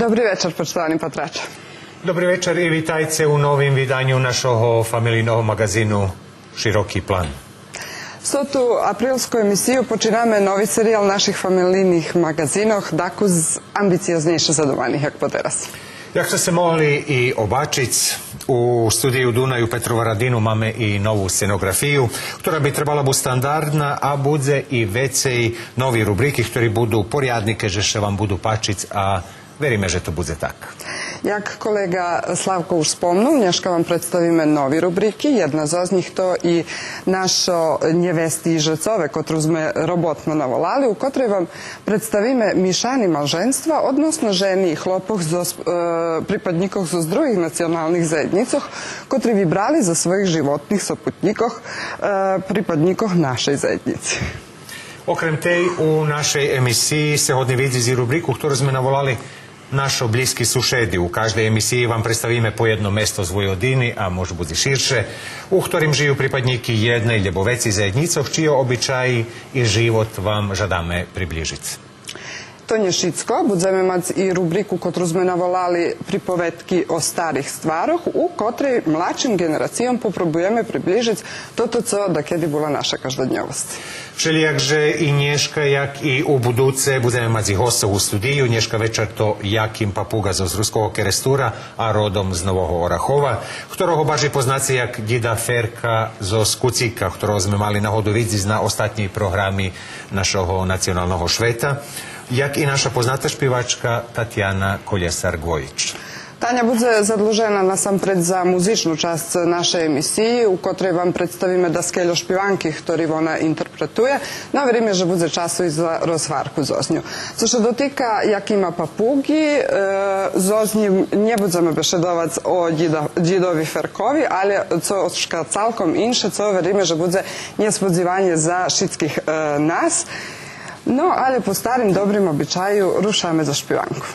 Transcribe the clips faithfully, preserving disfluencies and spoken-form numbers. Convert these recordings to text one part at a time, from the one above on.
Добри вечар, почитовани патраче. Добри вечар и витайце у новим виданю нашого фамилийного маґазину Широки план. Стоту априлску емисию починаме нови сериял наших фамилийних маґазинох, дакус амбициознєйше задуманих як потераз. Як сце могли и обачиц, у студию Дунаю Петрову Радину маме и нову сценоґрафию, котра би требала буц стандардна, а будзе и вецей нови рубрики, хтори буду порядни, кед же ше вам буду пачиц, а вериме же то будзе так. Як колеґа Славко уж спомнул, нєшка вам представиме нови рубрики. Єдна зоз нїх то и Нашо нєвести и жрецове, котру зме роботно наволали, у котрей вам представиме мишани малженства, односно жени и хлопох зоз, е, припаднїкох зоз других националних заєднїцох, котри вибрали за своїх животних сопутнїкох, е, припаднїкох нашей заєднїци. Окрем тей, у нашей емисиї сце годни видзиц и рубрику, котру зме наволали Нашо блїзки сушеди. У каждей емисиї вам представиме по єдно место з Войводини, а може буц и ширше, у хторим жию припаднїки єдней лєбо вецей заєднїцох, чийо обичаї и живот вам жадаме приближиц. То нє шицко, будземе мац и рубрику котру зме наволали Приповедки о старих стварох, у котрей младшим ґенерацийом попробуєме приближиц тото цо дакеди була наша каждодньовосц. Вшелїяк же и нєшка, як и у будуце, будземе мац и госцох у студию. Нєшка вечар то Яким Папуґа зоз Руского Керестура, а родом з Нового Орахова, хторого баржей познаце як дїда Ферка зоз Куцика, хторого зме мали нагоду видзиц на остатнєй програми нашого националного швета, як и наша позната шпивачка Татяна Колєсар-Ґвоїч. Таня будзе задлужена насампредз за музичну часц нашей емисиї, у котрей вам представиме даскельо шпиванки хтори вона интерпретує, но вериме же будзе часу и за розгварку зоз ню. Цо ше дотика Якима Папуґи, е, зоз нїм нє будземе бешедовац о дїда-, дїдови Феркови, алє цошка цалком инше, цо вериме же будзе нєсподзиванє за шицких, е, нас. Но, алє по старим добрим обичаю рушаме за шпиванку.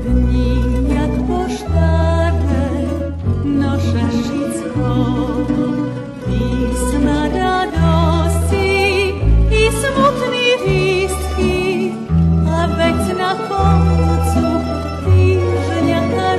Днї як поштаре ноша шицко, писма радосци и смутни вистки, а вец на концу тижня та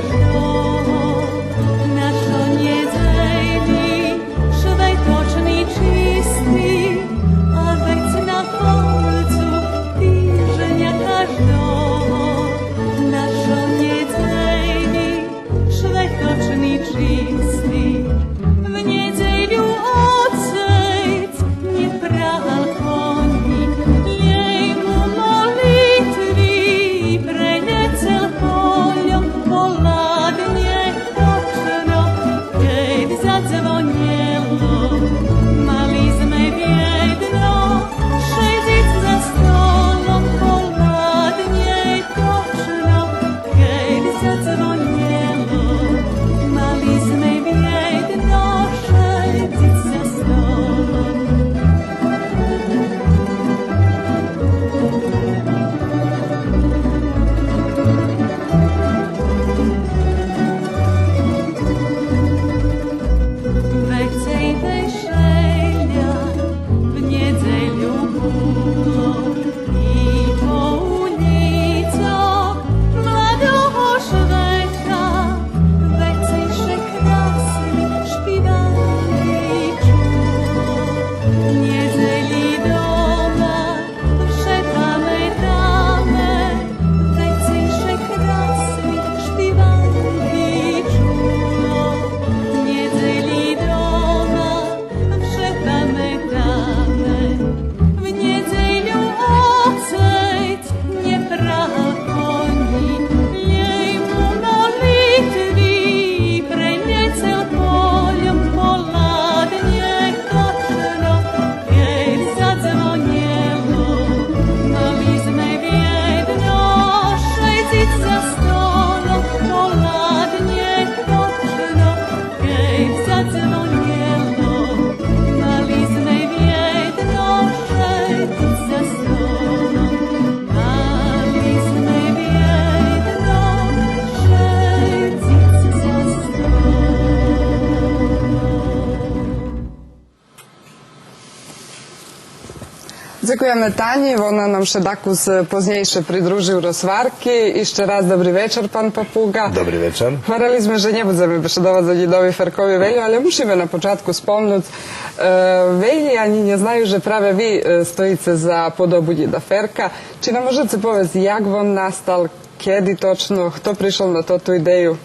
Дзекуєме Танї, вона нам ше дакус познєйше придружи у розгварки. Ище раз добри вечар, пан Папуґа. Добри вечар. Гварели зме же нє будземе бешедовац о дїдови Феркови вельо, алє мушиме на початку спомнуц, е, вельо анї нє знаю же праве ви, е, стоїце за подобу дїда Ферка. Чи нам можеце повесц як вон настал, кеди точно, хто пришол на тоту идею?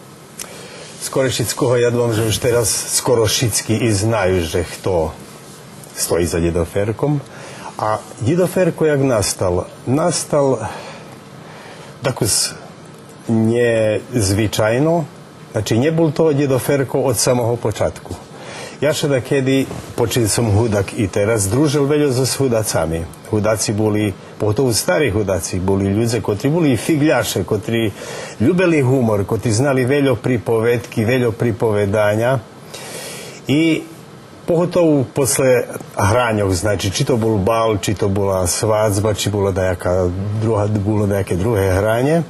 Скоро шицкого, я думам же уж тераз скоро шицки и знаю же хто стої за дїдо Ферком. А дїдо Ферко як настал? Настал дакус нєзвичайно. Значи, нє бул то дїдо Ферко од самого початку. Я ше дакеди, почим сом гудак и тераз, дружел вельо зоз гудацами. Гудаци були, поготово стари гудаци, були людзе котри були фиґляше, котри любели гумор, котри знали вельо приповедки, вельо приповеданя. И поготово после граньох, значи, чи то бул бал, чи то була свадзба, чи була даяка друга, було даяке друге гранє,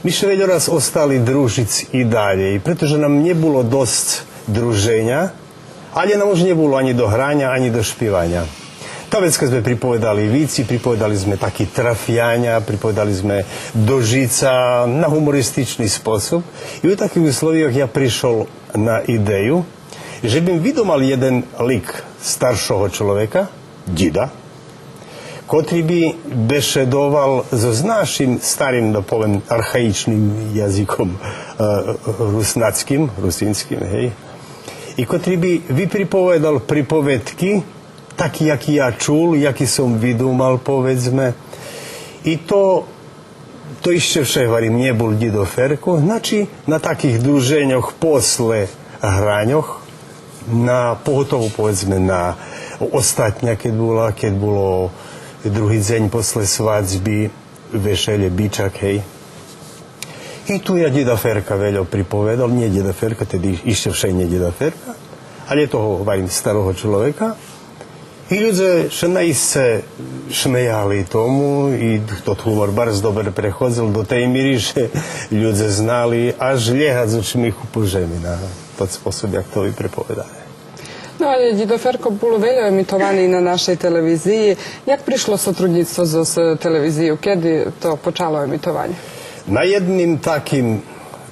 ми ше вельо раз остали дружиц и далєй, прето же нам нє було досц друженя, алє нам уж нє було анї до граня, анї до шпиваня. Та вецка зме приповедали вици, приповедали зме таки трафяня, приповедали зме дожица на гумористични способ. И у таких условийох я пришол на идею же бим видумал єден лик старшого чловека, дїда, котри би бешедовал зоз нашим старим, да повем, архаїчним язиком, е, руснацким, русинским, гей. И котри би виприповедал приповедки, таки яки я чул, яки сом видумал, поведзме. И то, то ище вше, гварим, нє бул дїдо Ферко. Значи, на таких друженьох после граньох, на, поготово, поведзме, на остатня, кед була, кед було други дзень после свадзби, вешелє, бичак, гей. И ту я дїда Ферка вельо приповедал, нє дїда Ферка, теди ище вше нє дїда Ферка, алє того, гварим, старого чловека. И людзе ше наисце шмеяли тому, и тот гумор барз добре преходзел, до тей мири же людзе знали аж лєгац од шмиху по жеми на тот способ як то виприповедали. Но, алє дїдо Ферко бул вельо емитовани и на нашей телевизиї. Як пришло сотруднїцтво зоз, е, телевизиєю? Кеди то почало емитованє? На єдним таким,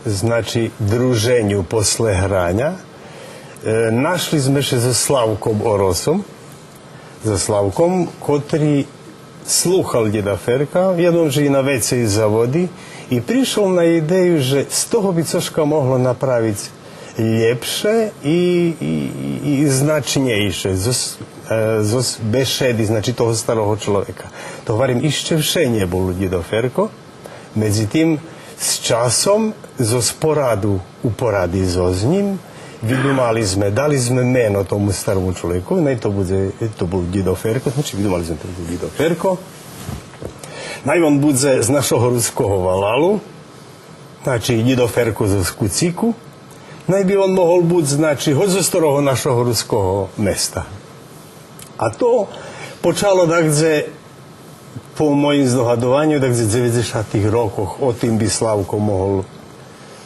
значи, друженю после граня, е, нашли зме ше зоз Славком Оросом, зоз Славком, котри слухал дїда Ферка, я думам же и на вецей заводи, и пришол на идею же з того би цошка могло направиц лєпше и, и, и, и значнєйше зоз, е, зоз бешеди, значи, того старого чловека. То, гварим, ище вше нє бул дїдо Ферко. Медзитим, з часом, зоз пораду, у поради зоз нїм, видумали зме, дали зме мено тому старому чловеку, най то будзе, то бул дїдо Ферко, значи, видумали зме то бул дїдо Ферко. Най вон будзе з нашого руского валалу, значи, дїдо Ферко зоз Куцику, най би вон могол буц, значи, гоч зоз сторого нашого руского места. А то почало дакдзе, по моїм здогадованю, дакдзе дзеведзешатих рокох, о тим би Славко могол,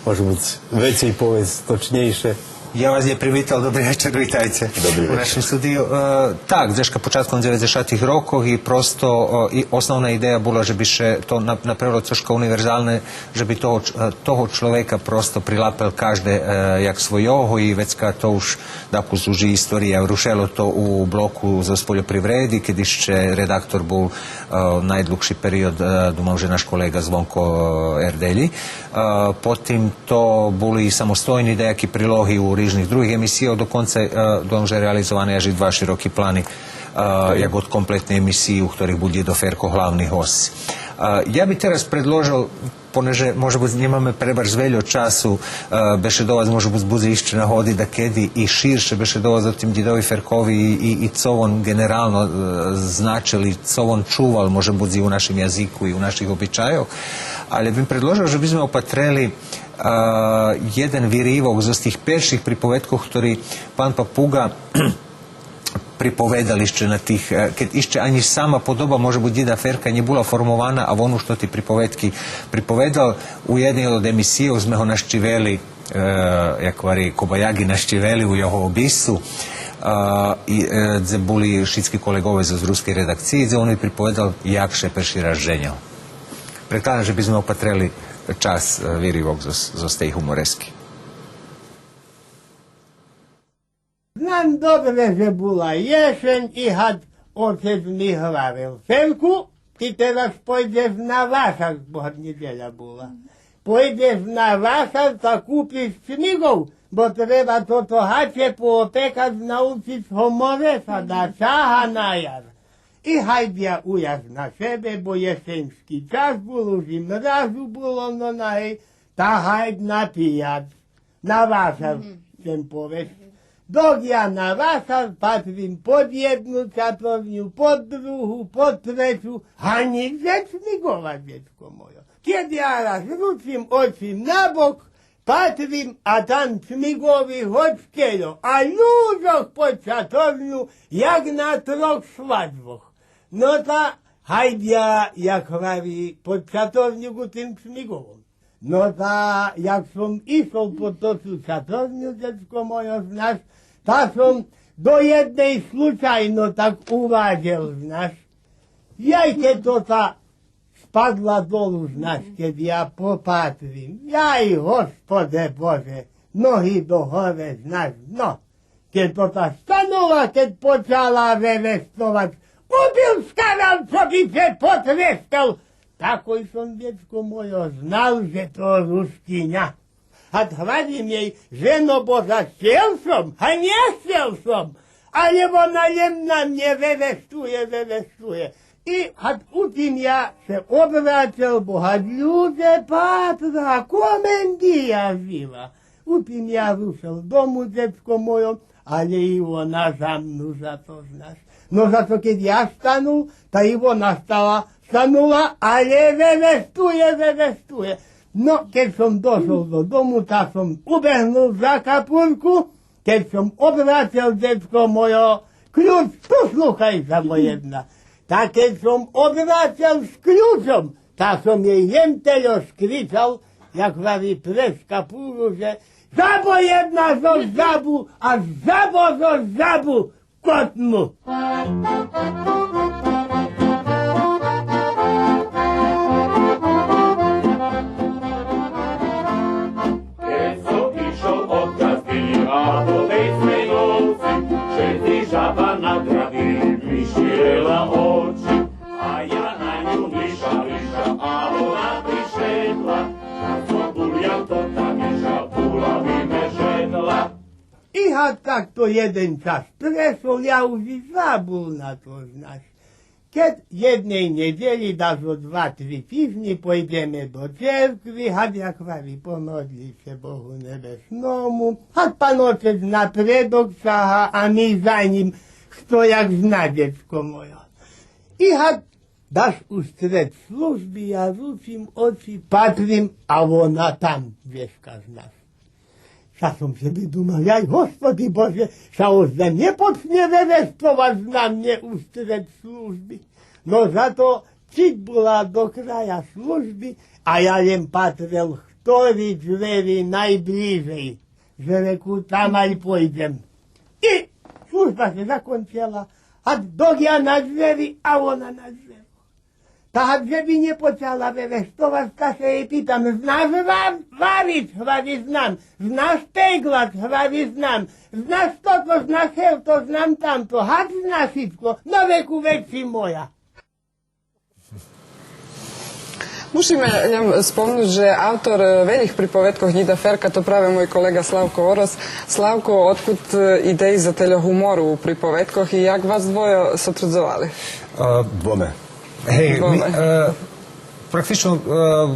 може буц, вецей повесц точнєйше. Я вас нє привитал, добри вечар, витайце у нашим студию. Е, так, дзешка початком дзеведзешатих рокох и просто, о, и основна идея була же би ше то на-, направило цошка универзалне, же би того ч-, е, того чловека просто прилапел кажде, е, як свойого и вецка то уж дакус уж и история. Рушело то у блоку зоз польопривреди, кед ище редактор бул, е, найдлугши период, е, думам же наш колеґа Звонко, е, Ерделї. Е, потим то були и самостойни даяки прилоги у рижних других емисийох, доконца, е, думам же реализовани аж и два широки плани, е, як од комплетни емисиї у хторих бул дїдо Ферко главни госц. Е, я би тераз предложел, понеже, може буц, нємаме пребарз вельо часу, е, бешедовац, може буц, будзе ище нагоди дакеди и ширше бешедовац о тим дїдови Феркови и, и, и цо вон ґенерално, е, значел и цо вон чувал, може буц, и у нашим язику и у наших обичайох. Алє бим предложел же би зме опатрели, е, єден виривок зоз тих перших приповедкох хтори пан Папуґа приповедал ище на тих, е, кед ище анї сама подоба, може буц, дїда Ферка нє була формована, а вон уж тоти приповедки приповедал. У єдней од емисийох зме го нащивели, е, як гвари, кобаяґи нащивели у його обису. Е, а, и, е, дзе були шицки колеґове зоз рускей редакциї, дзе он ми приповедал як ше перши раз женєл. Предкладам же би зме опатрели час, е, виривок зоз, зоз тей гуморески. Знам добре же була єшень и гад оцец ми гварел: Сенку, ти тераз пойдзеш на васар, бо гад нєдзеля була. Пойдзеш на васар та купиш чмиґов, бо треба тото гаче поопекац, научиц го мореса да чага на яр. И гайд я уяз на себе, бо єшеньски час бул, уж и мразу було, но най, та гайд на пияц. На васар, цем повесц. Док я на васар, патрим под єдну чатовню, под другу, под трецу, а нїґдзе чмиґова, дзецко мойо. Кед я раз рушим очи набок, патрим, а там чмиґови гоч кельо, а людзох под чатовню, як на трох свадьбох. Но та гайд я, як гвари, под чатовню ку тим чмиґовом. Но та, як сом ишол под тоту чатовню, дзецко мойо, знаш, та сом до єдней случайно так увадзел, знаш. Яй, кед тота спадла долу, знаш, кед я попатрим. Яй, Господе Боже, ноги до горе, знаш, но. Кед тота станула, кед почала верестовац: Убил скарал, цо би ше потрескал! Такой сом, дзецко мойо, знал же то Рускиня. А гварим єй: Жено Божа, сцел сом, а нє сцел сом. Але вона лєм на мнє верестує, верестує. И гад у тим я ше обрацел, бо гад людзе патра, комендия жива. У тим я рушел дому, дзецко мойо, але и вона за мну за то, знаш. Но зато кед я станул, та и вона стала, станула, але верестує, верестує. Но, кед сом дошол додому, та сом убегнул за капурку, кед сом обрацел, дзецко мойо, ключ, послухай, жабо єдна. Та кед сом обрацел з ключом, та сом єй лєм тельо скричал, як гвари, през капуру, же: Жабо єдна зоз Жабу, а жабо зоз Жабу, котму. Кед сом ишол од Кастилї, а по тей смей ночи, шедзи жаба на драги ми ширела очи. А я на ню миша, миша, а вона пришедла, та сом буляв тота миша, була би ме жедла. И гад так то єден час прешол, я уж и забул на то, знаш. Кед єдней нєдзелї, да зо два-три тижнї, пойдземе до черкви, гад я гвари: Помодлїц ше Богу небесному. Гад Пан Отец напредок чага, а ми за нїм, хто як зна, дзецко мойо. И гад даш устред служби, я рушим очи, патрим, а вона там, вешка, знаш. Ша сом себе думал: Яй, Господи Боже, ша озда нє почне верестовац на мнє устред служби. Но зато чит була до края служби, а я лєм патрел, хтори дзвери найблїжей, же, реку, тамаль пойдзем. И служба ше закончела, а док я на дзвери, а вона на дзвери. Та же би нє почала верестовац, та ше єй питам: Знаш ва-, вариц? Гвари: Знам. Знаш пеґлац? Гвари: Знам. Знаш тото, знаш хевто, знам тамто, гад зна шицко, но, реку, вец ши моя. Мушиме лєм спомнуц же автор, е, велїх приповедкох Нїда Ферка то праве мой колеґа Славко Орос. Славко, одкуд, е, идеї за тельо гумору у приповедкох и як вас двойо сотрудзовали? Е, двоме. Гей, ми, е, практично, е,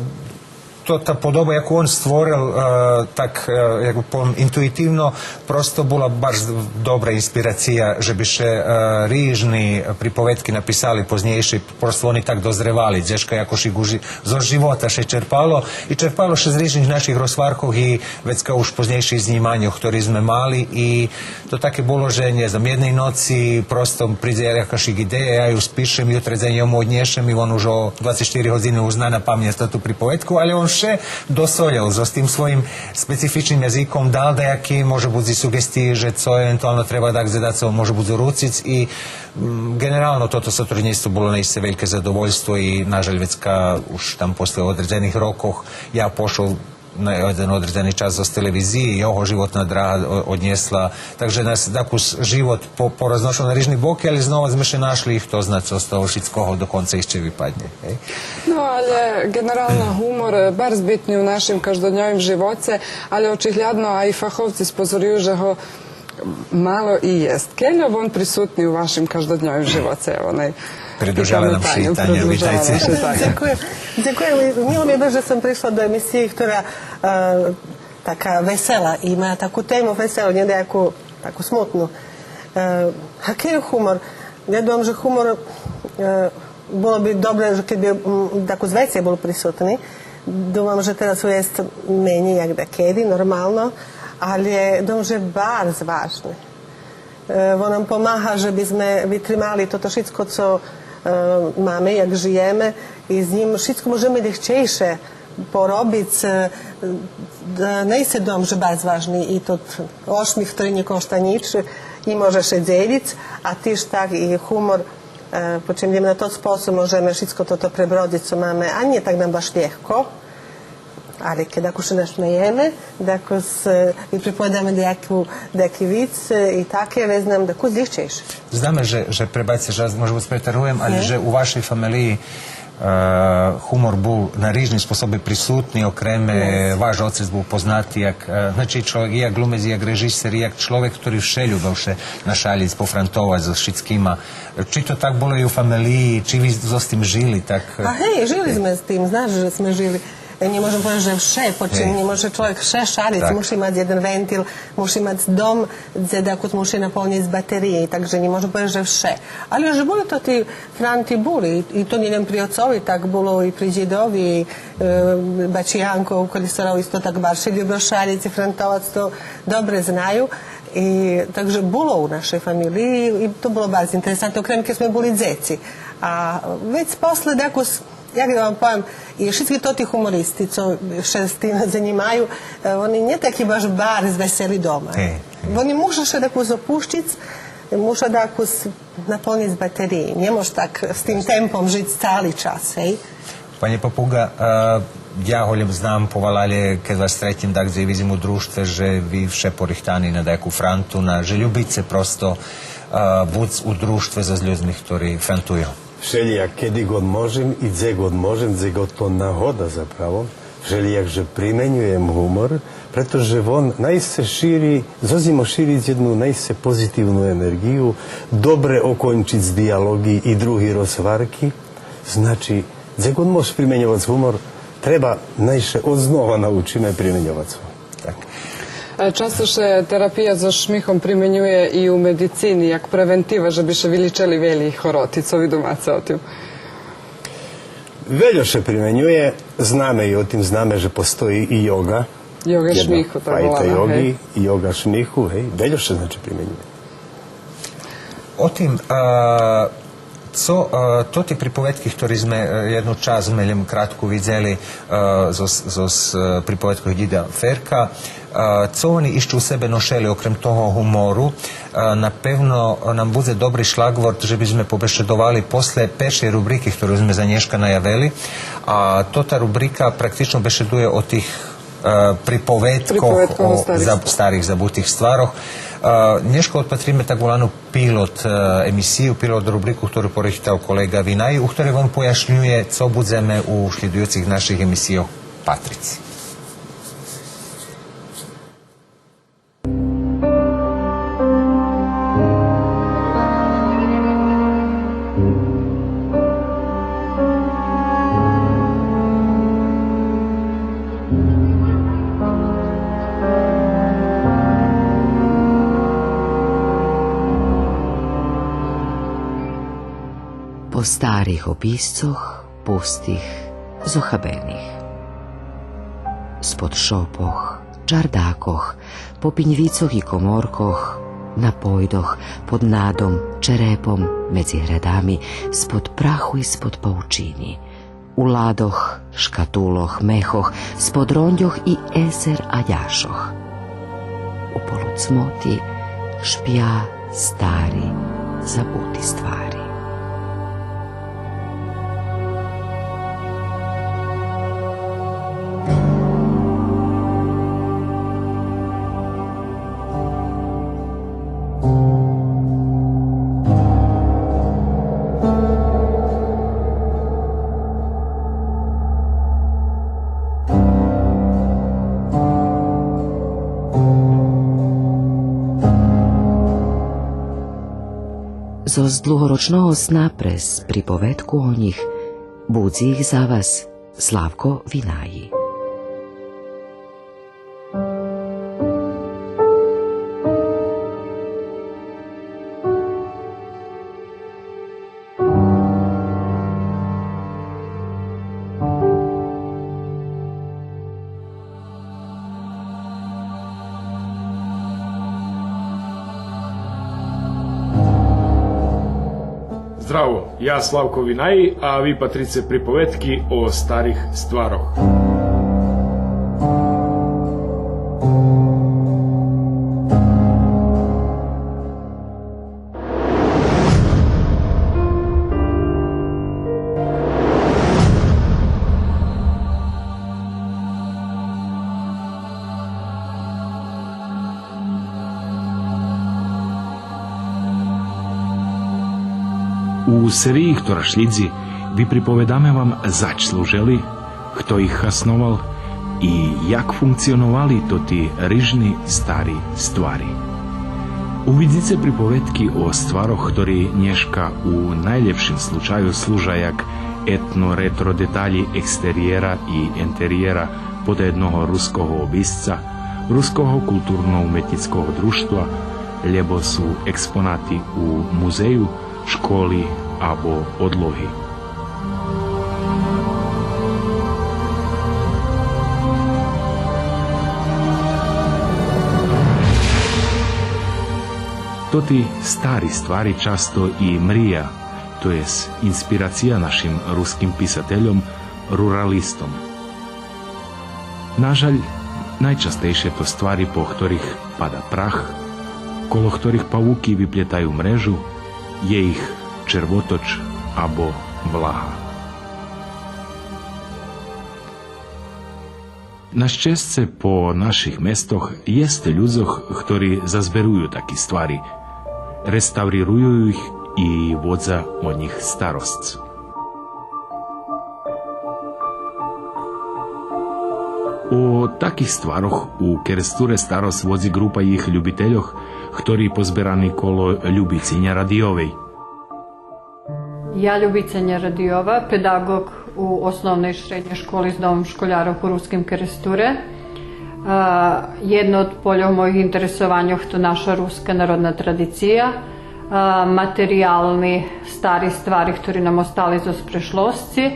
то, та подоба яку он створел, е, так, е, як би повем, интуитивно, просто була баш добра инспирация же би ше, е, рижни приповедки написали познєйши, просто они так дозревали, дзешка якошик уж зоз живота ше черпало и черпало ше з рижних наших розгваркох и вецка уж познєйших знїманьох, хтори зме мали и То таке було же, нє знам, єдней ноци просто придзе якашик идея, я ю спишем, ютре дзень ю однєшем и он уж о двацец штири годзини уж зна на памнєц тоту приповедку, але он Ше досолєл зоз тим своїм специфичним язиком, дал даяки, може буц, и суґестиї же цо евентуално треба дакдзе дацо, може буц, уруциц и, м, ґенерално тото сотруднїцтво було наисце вельке задовольство и, нажаль, вецка уж там после одредзених рокох я пошол на єден одредзени час зоз телевизиї, його животна драга о-, однєсла. Так же нас дакус живот по-, порозношол на рижни боки, але знова зме ше нашли и хто зна цо з того шицкого до конца ище випаднє, гей? Но, але ґенерално гумор, е, барз битни у нашим каждодньовим живоце, але очиглядно а и фаховци спозорюю же го мало и єст. Кельо вон присутни у вашим каждодньовим живоце, ево, най-, Придружала нам ше и Таня, витайце. Дзекуєм. Дзекуєм. Мило ми є барз же сом пришла до емисиї котра, е, така весела, и ма таку тему веселу, нє даяку таку смутну. Е, а кельо гумор? Я думам же гумор, е, було би добре же кед би, м, дакус вецей бул присутни. Думам же тераз єст менєй як дакеди, нормално, але думам же барз важни. Е, вон нам помага же би зме витримали тото шицко цо, е, маме, як жиєме, и з нїм шицко можеме лєгчейше поробиц, е, д-, наисце думам же барз важни и тот ошмих, котри нє кошта нїч, и може ше дзелїц, а тиж так и гумор, е, почим на тот способ можеме шицко тото пребродзиц цо маме, а нє так нам баш лєгко. Але кед дакус ше нашмеєме, дакус, е, и приповедаме даяку, даяки виц, е, и таке, вец нам дакус лєгчейше. Знаме же, же, пребачце, же може буц претаруєм, але же у вашей фамелиї, е, гумор бул на рижни способи присутни, окреме, ваш оцец бул познати як, е, значи, чловек и як глумец, и як режисер, и як чловек котри вше любел ше нашалїц, пофрантовац зоз шицкима. Чи то так було и у фамелиї, чи ви зоз тим жили так? А гей, жили зме з тим, знаш же зме жили. Нє можем повесц же вше, почим нє може чловек вше шалїц, муши мац єден вентил, муши мац дом, дзе дакус муши наполнїц батериї, так же нє можем повесц же вше. Але уж були тоти франти, були, и, и то нє лєм при оцови, так було и при дїдови, и, е, бачи Янко у Колисаров исто так барз любел шалїц и франтовац, то добре знаю. И, так же було у нашей фамелиї и то було барз интересантне, окрем кед зме були дзеци. А вец после дакус, як да вам повем, и шицки тоти гумористи цо ше з тим занїмаю, е, вони нє таки баш барз весели дома. Вони муша ше дакус опущиц, муша дакус наполнїц батериї. Нє мож так з тим темпом жиц цали час, гей? Панє Папуґа, е, я голєм знам по валалє, кед вас стретнєм дагдзе и видзим у дружтве, же ви вше порихтани на даяку франту, на, же любице просто, е, буц у дружтве зоз людзми хтори франтую. Вшелїяк, кеди год можем и дзе год можем, дзе год то нагода заправо, вшелїяк же применюєм гумор, прето же вон наисце шири, зоз нїм ошириц єдну наисце позитивну енерґию, добре окончиц диялоґи и други розгварки. Значи, дзе год мож применьовац гумор, треба най ше одзнова научиме применьовац го. Так. Е, часто ше терапия зоз шмихом применює и у медицини, як превентива, же би ше вилїчели велї хороти. Цо ви думаце о тим? Вельо ше применює, знаме и о тим, знаме же постої и йоґа. Йоґа шмиху, так волана, гей. Йоґа шмиху, гей. Вельо ше, значи, применює. О тим, а, цо, а, тоти приповедки, хтори зме, е, єдну часц зме лєм кратку видзели, е, зоз, зоз, е, приповедкох дїда Ферка, е, цо вони ище у себе ношели, окрем того гумору, е, напевно нам будзе добри шлагворт же би зме побешедовали после першей рубрики, хтору зме за нєшка наявели, а тота рубрика практично бешедує о тих е, приповедкох о старих, забутих стварох. Е, нєшка одпатриме так волану пилот, е, емисию, пилот рубрику, хтору порихтал колеґа Винай, у хторей вон пояшнює цо будземе у шлїдуюцих наших емисийох патриц. По старих обисцох, пустих, зохабених. Спод шопох, чардакох, по пиньвицох и коморкох, на пойдох, под надом, черепом, медзи градами, спод праху и спод паучини, у ладох, шкатулох, мехох, сподрондьох и есер адяшох. У полуцмоти шпя стари, забути ствари. Зоз длугорочного сна през приповедку о нїх будзи их за вас Славко Винаї. Здраво, я Славко Винаї, а ви патрице приповедки о старих стварох. У сериї хтора шлїдзи виприповедаме вам зач служели, хто их хасновал и як функционовали тоти рижни стари ствари. Увидзице приповедки о стварох хтори нєшка у найлєпшим случаю служа як етно-ретро деталї екстериєра и ентериєра подаєдного руского обисца, руского културно-уметнїцкого дружтва, лєбо су експонати у музею, школи або одлоги. Тоти стари ствари часто и мрия, то єст инспирация нашим руским писательом, руралистом. Нажаль, найчастейше то ствари по хторих пада прах, коло хторих павуки виплєтаю мрежу, є их червоточ або влага. На щесце, по наших местох єст людзох хтори зазберую таки ствари, реставрирую их и водза о нїх старосц. О таких стварох у Керестуре старосц водзи ґрупа їх любительох, хтори позберани коло Любице Нярадийовей. Я Любица Нярадийова, педаґоґ у Основней и шреднєй школи з Домом школярох у Руским Керестуре. А, єдно од польох моїх интересованьох то наша руска народна традиция, а, материялни стари ствари хтори нам остали зоз прешлосци.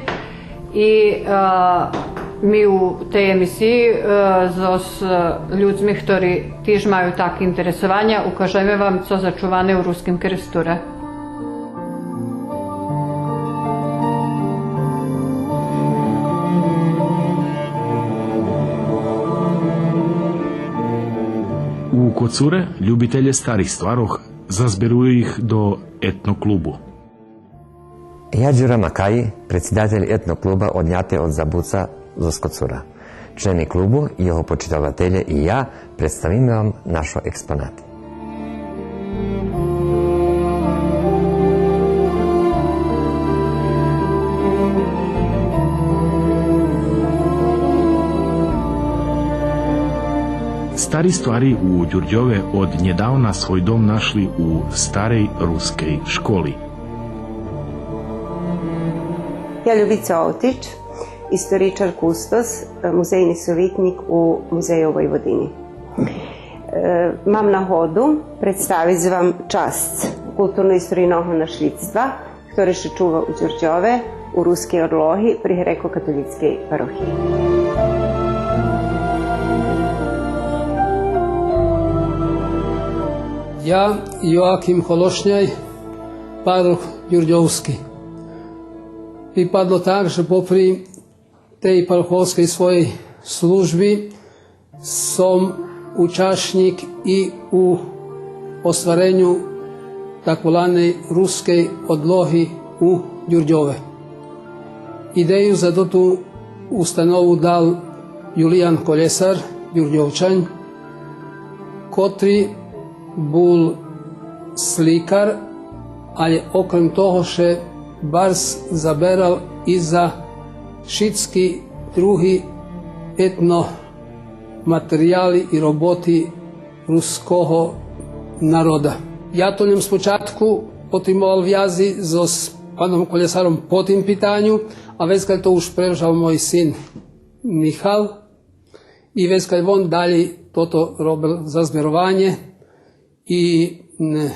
И, а, ми у тей емисиї, а, зоз, а, людзми хтори тиж маю таки интересованя, укажеме вам цо зачуване у Руским Керестуре. У Коцуре любителє старих стварох зазберую их до етно-клубу. Я Дюра Макаї, предсидатель етно-клуба Одняте од забуца зоз Коцура. Члени клубу, його почитователє и я представиме вам нашо експонати. Стари ствари у Дюрдьове од нєдавна свой дом нашли у старей рускей школи. Я Любица Овтич, историчар, кустос, музейни совитнїк у Музею Войводини. Е, мам нагоду представиц вам часц културно-историйного нашлїдства, хторе ше чува у Дюрдьове, у Рускей Одлоги, при грекокатолїцкей парохиї. Я, Йоаким Холошняй, парох дюрдьовски. Випадло так же попри тей пароховскей своєй служби сом учашнїк и у оствареню так воланей рускей одлоги у Дюрдьове. Идею за тоту установу дал Юлиян Колєсар, Дюрдьовчань, котри бул сликар, але окрем того ше барз заберал и за шицки други етно материяли и роботи руского народа. Я то лєм спочатку отримовал вязи зоз паном Колєсаром по тим питаню, а вецкаль то уж превжал мой син Михал. И вецкаль вон далєй тото робел зазберованє и, м,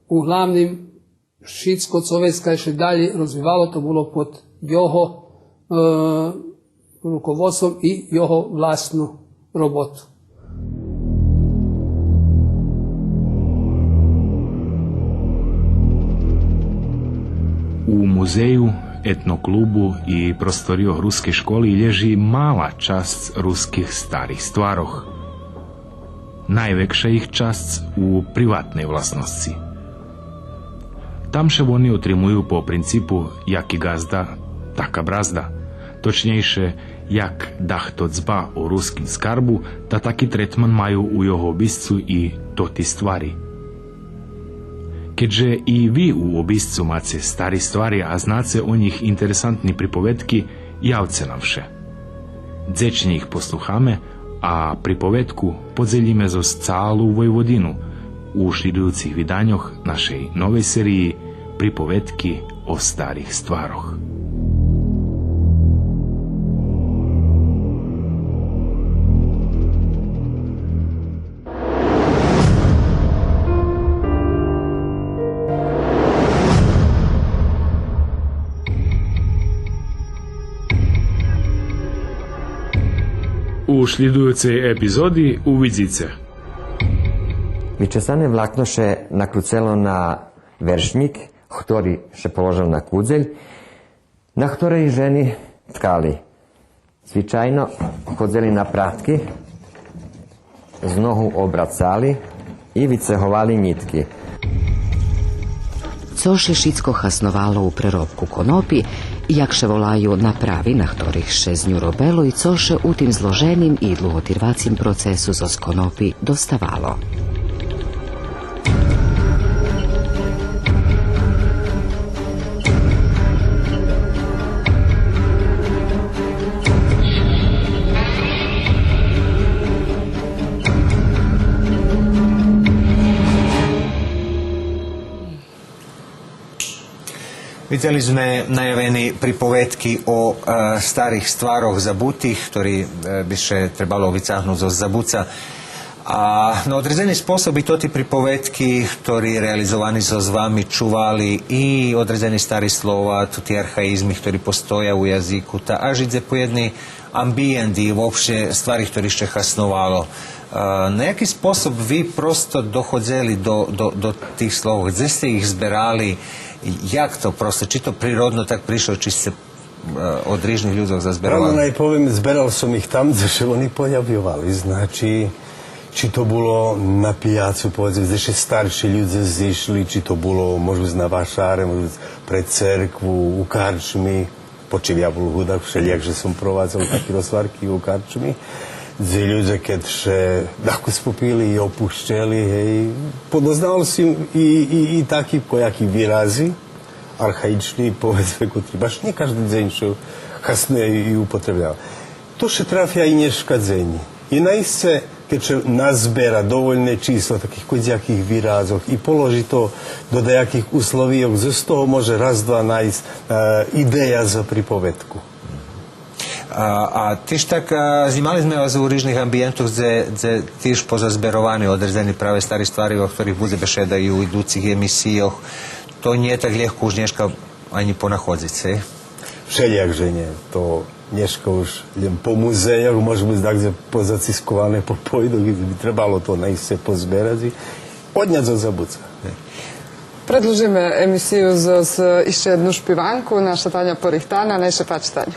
углавним шицко цо вецкаль ше далєй розвивало, то було под його, е, руководством и його власну роботу. У музею, етноклубу и просторийох рускей школи лєжи мала часц руских старих стварох. Найвекша їх часц у приватней власносци. Там ше вони отримую по принципу яки ґазда, така бразда. Точнєйше, як дахто дзба о руским скарбу, та таки третман маю у його обисцу и тоти ствари. Кед же и ви у обисцу маце стари ствари, а знаце о нїх интересантни приповедки, явце нам ше. Дзечнє їх послухаме, а приповедку подзелїме зоз цалу Войводину у шлїдуюцих виданьох нашей новей сериї Приповедки о старих стварох. У шлїдуюцей епизоди увидзице. Вичесане влакно ше накруцело на вершнїк, хтори ше положел на кудзель, на хторей жени ткали. Звичайно, ходзели на пратки, зногу обрацали и вицеговали нїтки. Цо ше шицко хасновало у преробку конопи, як ше волаю направи на хторих ше з ню робело и цо ше у тим зложеним и длуготирвацим процесу зоз конопи доставало. Видзели зме наявени приповедки о, е, старих стварох забутих, хтори, е, би ше требало вицагнуц зоз забуца. А на одредзени способ и тоти приповедки, хтори реализовани зоз вами, чували и одредзени стари слова, тоти архаизми, хтори постоя у язику, та аж идзе по єдни амбиєнт и вообще ствари хтори ше хасновало. Е, на яки способ ви просто доходзели до, до, до тих слов? Дзе сте их зберали? Як то просто? Чи то природно так пришло, чи сце, е, од рижних людзох зазберовали? Правду най повем, зберал сом их там дзе ше вони появйовали. Значи, чи то було на пияцу, поведзме, дзе ше старши людзе зишли, чи то було, може буц, на вашаре, може буц, пред церкву, у карчми. Почив я бул гудак, вшелїяк же сом провадзел таки розварки у карчми, дзе людзе кед ше дакус попили и опущели, гей, подознавал сом и, и, и таки кояки вирази архаични, поведзме, котри баш нє кажди дзень ше хаснує и употребява. То ше трафя и нєшка дзень. И наисце, кед ше назбера довольне число таких кодзяких виразох и положи то до даяких условийох, зоз того може раз-два наисц, е, идея за приповедку. А, а тиж так, а, знїмали зме вас у рижних амбиєнтох, дзе, дзе тиж позазберовани одредзени праве стари ствари, о хторих будзе бешеда и у идуцих емисийох. То нє так лєгко уж нєшка анї понаходзиц, гей? Вшелїяк же нє. То нєшка уж лєм по музейох, може буц дакдзе позацисковане по пойдох, би требало то наисце позберац и одняц зоз забуца. Предлужиме емисию зоз, зоз ище єдну шпиванку, наша Таня порихтана, най ше пачи, Таню.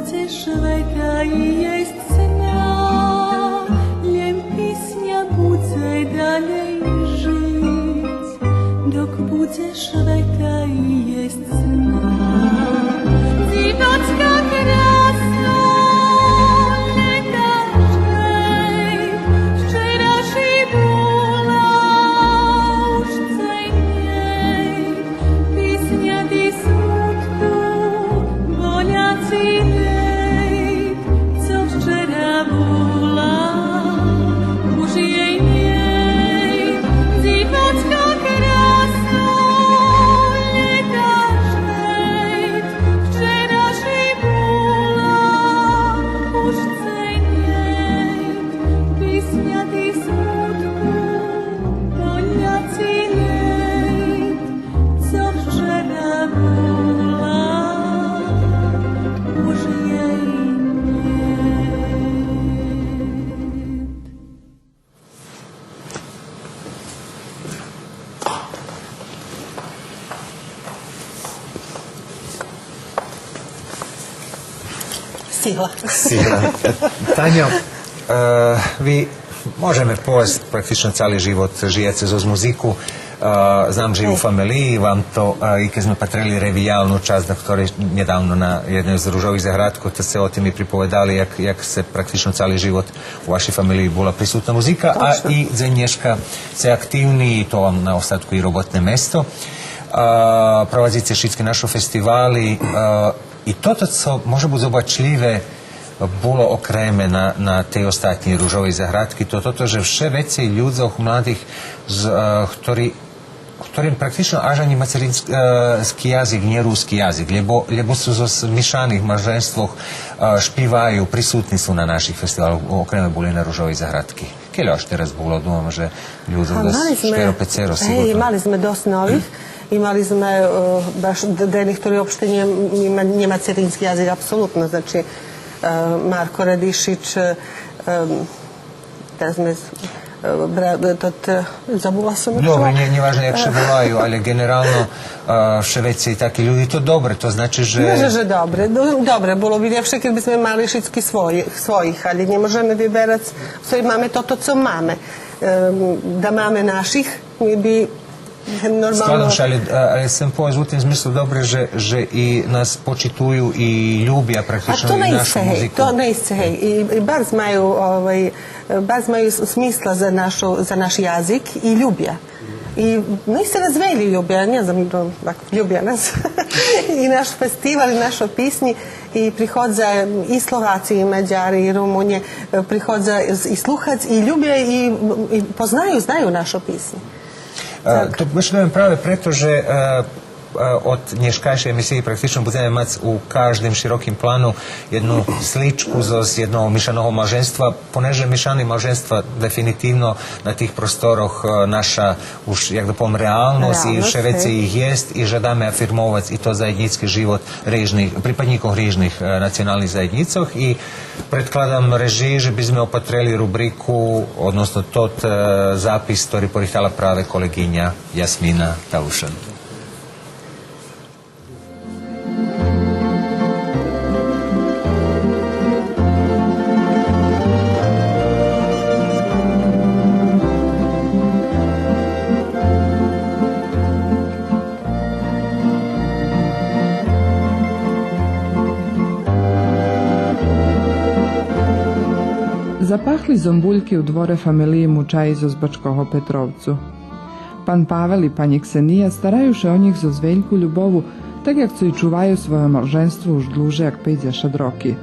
Света єст сна, лєм писня будзе далєй жиц, док будзе света єст сна. Дзивоцка краса лєта ждей, вчерашнї була уж цей нєй. Писня ти смутку, боляци нєй, цо вчера була, уж єй нєй. Дзивоцка краса лєта ждей, вчерашнї була, уж цей нєй. Писня ти смутку, боляци нєй, цо вчера була, уж єй нєт. Стигла. Стигла. Таньо, е, ви Можеме повесц, практично цали живот жиєце зоз музику. А, знам же и у фамелиї вам то, а, и кед зме патрели ревиялну часц, на хторей нєдавно на єдней з Ружових заградкох, та сце о тим и приповедали, як, як сце практично цали живот у вашей фамелиї була присутна музика, а и дзень нєшка сце активни, и то вам на остатку и роботне место. А, провадзице шицки нашо фестивали, а, и тото цо може буц обачлїве було окреме на, на тей остатнєй Ружовей заградки, то тото же вше вецей людзох младих, з, е, хтори, хторим практично аж анї мацерински, е, язик нє руски язик, лєбо, лєбо су зоз мишаних малженствох, е, шпиваю, присутни су на наших фестивалох, окреме були на Ружовей заградки. Кельо аж тераз було, думам же людзох досц, штеро, пецеро сиґурно. Гей, мали зме досц нових, и мали зме, е, баш д-, дени хтори уопште нє, нє ма-, нє мацерински язик апсолутно, значи, е, Марко Радишич, е, тераз зме з-, е, бра-, тот, е, забула сом. Добре, нє, нє важне як ше волаю, але ґенерално, е, вше вецей таки людзи, то добре, то значи же... Може же добре, но, добре, було би лєпше кед би зме мали шицки свої, своїх, але нє можеме виберац, цо маме тото цо маме. Е, да маме наших, ми би нормално... Складам ше, але, але сцем повесц у тим змислу добре же, же и нас почитую и любя практично и нашу музику. А то наисце, гей, то наисце, гей. И, и барз маю, овай, барз маю с-, смисла за нашу, за наш язик и любя. И наисце нас вельо любя, нє знам, но, так, любя нас. И наш фестивал, и нашо писнї, и приходза и Словаци, и Мадяри, и Румунє, е, приходза и, и слухац, и любя, и, и познаю, знаю нашо писнї. Е, так. То мишлїм праве прето же, е, е, од нєшкайшей емисиї практично будземе мац у каждим широким плану єдну сличку зоз єдного мишаного малженства, понеже мишани малженства дефинитивно на тих просторох, е, наша уж, як да повем, реалносц, и вше вецей их єст, и жадаме афирмовац и то заєднїцки живот рижних, припаднїкох рижних, е, националних заєднїцох. И предкладам режиї же би зме опатрели рубрику, односно тот, е, запис, хтори порихтала праве колеґиня Ясмина Таушан. Запахли зомбульки у дворе фамелиї Мучаї зоз Бачкого Петровцу. Пан Павел и панї Ксения стараю ше о нїх зоз вельку любову, так як цо и чуваю свойо малженство уж длуже як пейдзешат роки.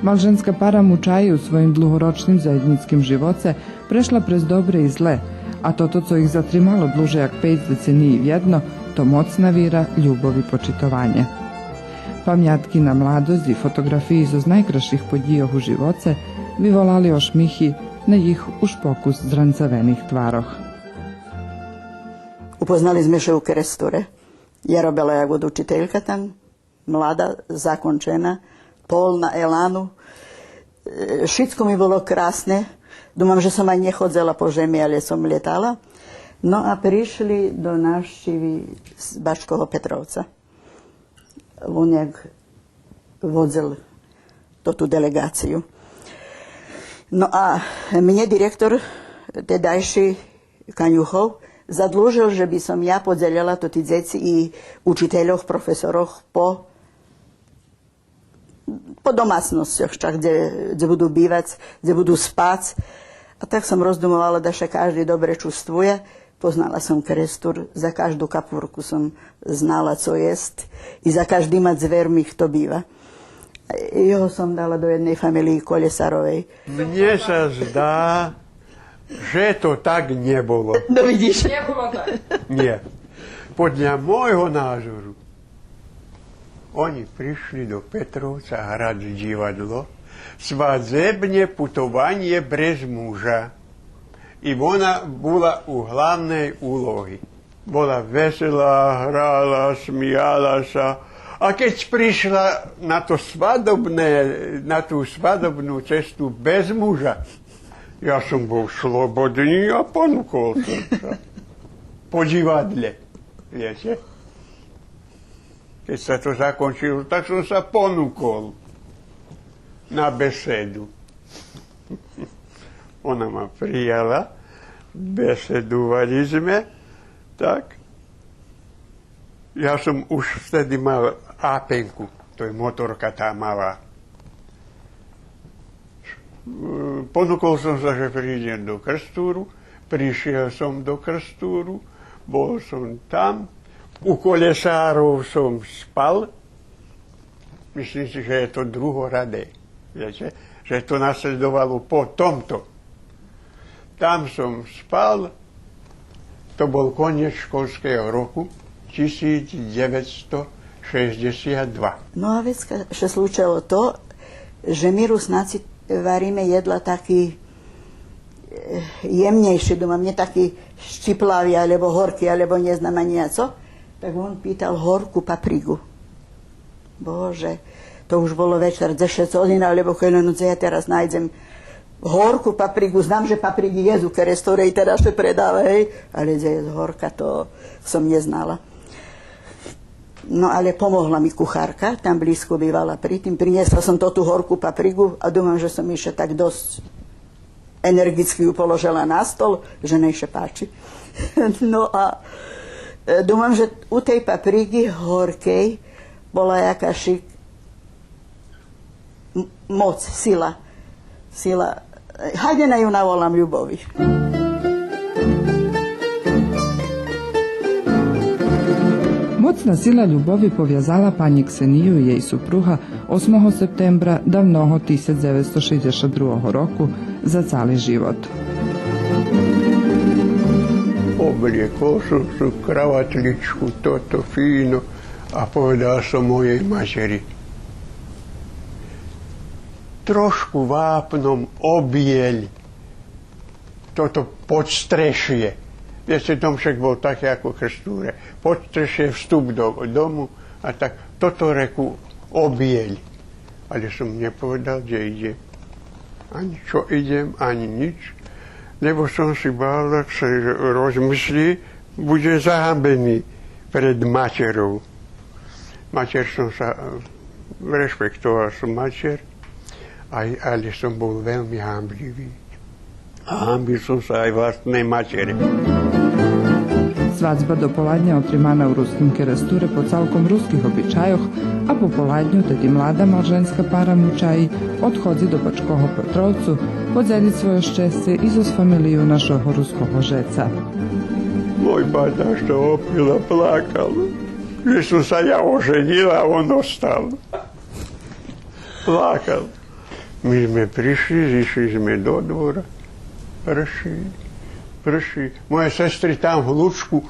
Малженска пара Мучаї у своїм длугорочним заєднїцким живоце прешла през добре и зле, а тото цо их затримало длуже як пейц децениї вєдно, то моцна вира, любов и почитованє. Памятки на младосц и фотоґрафиї зоз найкрасших подїйох у живоце виволали ошмихи на їх уж покус зранцавених тварох. Упознали зме ше у Керестуре. Я робела як учителька там, млада, закончена, полна елану. Е, шицко ми було красне. Думам же сом аж нє ходзела по жеми, але сом лєтала. Но а пришли до нащиви з Бачкого Петровца. Вон як водзел тоту делеґацию. Но а мнє директор тедайши Канюхов задлужел же би сом я подзелєла тоти дзеци и учительох, професорох по, по домацносцох, чак дзе, дзе буду бивац, дзе буду спац. А так сом роздумовала да ше кажди добре чувствує. Познала сом Керестур, за кажду капурку сом знала цо єст и за каждима дзвєрми хто бива. Його сом дала до єдней фамелиї Колєсаровей. Мнє ся зда же то так нє було. Но видиш. Нє було так. Нє. Подля мойго назору, они пришли до Петровца грац дївадло, свадзебнє путованє без мужа. И вона була у главней улоги. Була весела, грала, смияла ся. А кед пришла на то свадобне, на ту свадобну цесту без мужа, я сом бул слободни, а понукол сом ся. По дївадлє, вєце. Кед ся то закончило, так сом ся понукол на беседу. Она ма прияла, беседували зме, так. Я сом уж втеди мал апенку, то є моторка та мала. Е, понукол сом ся же придзем до Крстуру, пришел сом до Крстуру, бул сом там, у Колєсаров сом спал, Мислим си же є то другороде, вєце, же то наслєдовало по томто. Там сом спал, то бул конєц школского року, тисяч дзевецсто шейсцдзесят два. Но а вецка ше случело то, же ми Руснаци вариме єдла таки, е, ємнєйши, думам, нє таки щиплави, алєбо горки, алєбо нє знам анї я цо. Так вон питал горку паприґу. Боже, то уж було вечар, дзешец годзин, алєбо кельо, но дзе я тераз найдзем горку паприґу? Знам же паприґи єст у Керестуре и тераз ше предава, гей, алє дзе єст горка, то сом нє знала. Но алє помогла ми кухарка, там блїзко бивала при тим, принєсла сом тоту горку паприґу а думам же сом ище так досц енерґицки ю положела на стол, же нєй ше пачи. Но а, е, думам же у тей паприґи горкей була якашик м-, моц, сила. Сила. Гайде най ю наволам Любови. Моцна сила любови повязала панї Ксению и єй супруга осмого септембра давного тисяч дзевецсто шейсцдзешат другого року за цали живот. Облєкол сом су краватлїчку, тото фино, а поведал сом моєй мачери: Трошку вапном обєль тото подстрешє. Вєце, домшек бул так, як у Крстуре. Подстрешє, вступ до дому, а так тото, реку, обєль. Алє сом нє поведал, дзе идзем. Анї цо идзем, анї нїч. Лєбо сом ше бал, як ше розмисли, будзе загамбени пред мачеров. Мачер сом ся, е, решпектовал сом мачер, ай, алє сом бул вельми гамблїви. А гамбил сом ся ай власней мачери. Свадзба дополадня отримана у Руским Керестуре по цалком руских обичайох, а пополадню, тед и млада малженска пара Мучаї одходзи до Бачкого Петровцу подзелїц свойо щесце и зоз фамелию нашого руского жеца. Мой батя што опила, плакал, же сом ся я оженїла, а он остал. Плакал. Ми зме пришли, зишли зме до двора. Прши, прши. Моє сестри там в глучку.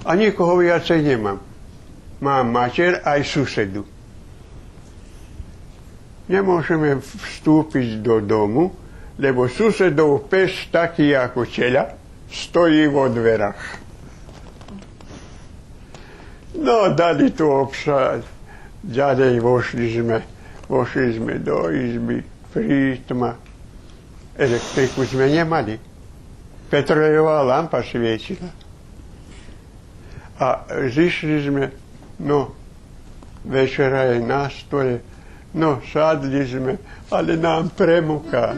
А нїкого вияцей нємам. Мам мачер, ай суседу. Нє можеме вступиц до дому, лєбо суседов пес, таки яко челяд, стої во дверах. Но, дали ту обша, дялєй вошли зме, вошли зме до изби, притма. Електрику зме нємали. Петролєва лампа свицила. А зишли зме, но, Вечера є на столє, но, садли зме, але нам премука.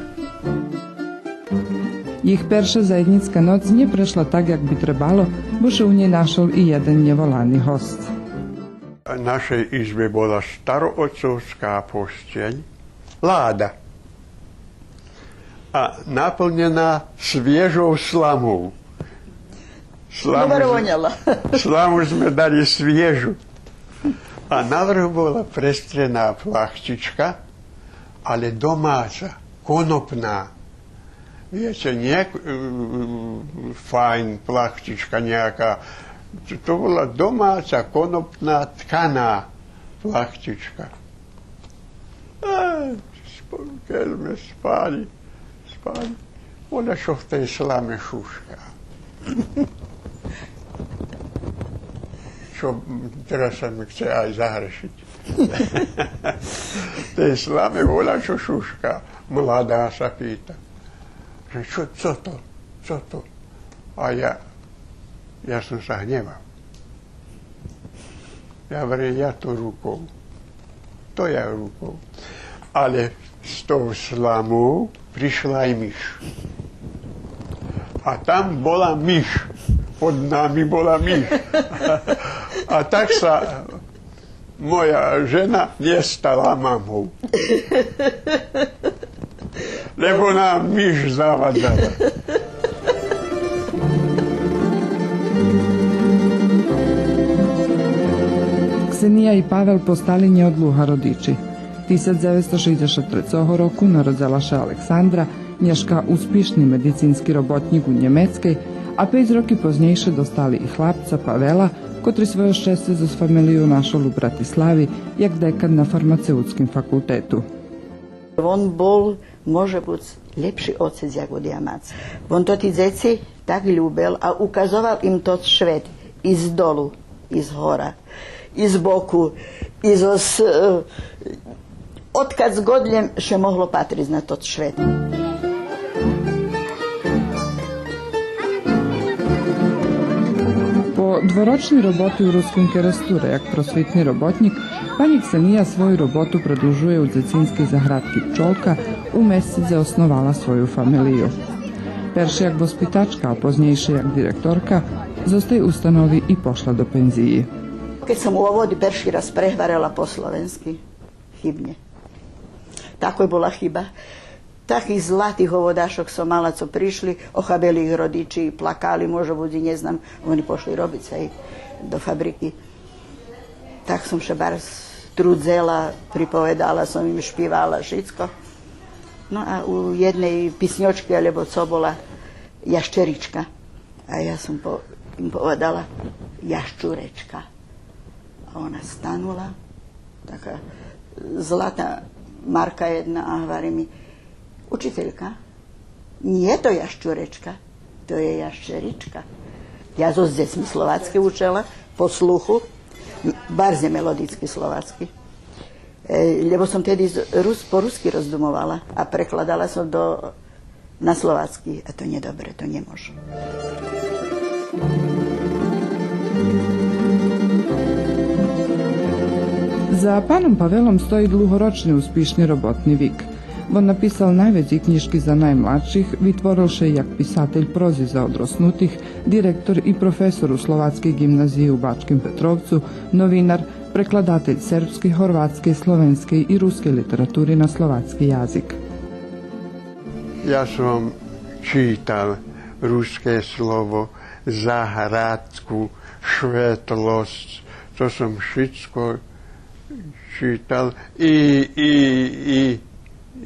Їх перша заєднїцка ноц нє прешла так як би требало, бо ше у нєй нашол и єден нєволани госц. У нашей изби бола старооцовска постель, лада, а наполнєна свєжов сламов. Добре воняла. Сламу зме дали свєжу. А наверх бола престрена плахтичка, але домаца, конопна. Виєце, нє, е, файн плахтичка нєяка. То бола домаца, конопна, ткана плахтичка. Е, спо-, кед зме спали, спали, воля шо в тей сламе шушка. Шо, м, тераз ше ми хце ай загрешиц. Тей сламе воля шо шушка, млада ша пита. Же, цо, цо то? Цо то? А я, я сом ся гнєвал. Я варим, я то руков. То я руков. Але з тов сламов пришла ай миш. А там бола миш. Под нами бола миш. А так ся моя жена нє стала мамов. Лебо нам миш завадзала. Ксения и Павел постали нєодлуга родичи. Тисяч дзевецсто шейдзешат трецого року народзела ше Александра, нєшка успишни медицински роботнїк у Нємецкей, а пейц роки познєйше достали и хлапца Павела, котри свойо щесце зоз фамелийу нашол у Братислави як декан на фармацеутским факултету. Вон бул, може буц, лєпши оцец як од ямац. Вон тоти дзеци так любел, а указовал им тот швет и з долу, и з гора, и з боку, и зоз, е, одкадз год лєм ше могло патриц на тот швет. По дворочней роботи у Руским Керестуре як просвитни роботнїк, панї Ксения свою роботу продолжує у дзецинскей заградки Пчолка, у месце дзе основала свою фамелию. Перше як воспитачка, а познєйше як директорка, зоз тей установи и пошла до пензиї. Кед сом у оводи перши раз прегварела по словенски, хибнє. Такой була хиба. Таких златих оводашок сом мала, цо пришли, охабели их родичи, плакали, може буц, и нє знам, они пошли робиц ай до фабрики. Так сом ше барз трудзела, приповедала сом им, шпивала, шицко. Но а у єдней писньочки, алєбо цо, була ящеричка. А я сом по-, им поведала: ящуречка. А она станула, така злата марка єдна, а гвари ми: Учителька, нє то ящуречка, то є ящеричка. Я зоз дзецми словацки учела, по слуху, барз мелодицки словацки. Е, лєбо сом теди з-, рус-, по руски роздумовала, а прекладала сом до, на словацки, а то нє добре, то нє може. За паном Павелом стої длугорочни успишни роботни вик. Вон написал найвецей кнїжки за наймладших, витворел ше як писатель прози за одроснутих, директор и професор у Словацкей ґимназиї у Бачким Петровцу, новинар, прекладатель сербскей, горватскей, словенскей и рускей литератури на словацки язик. Я сом читал Руске слово, Заградку, Шветлосц, то сом шицко читал, и, и,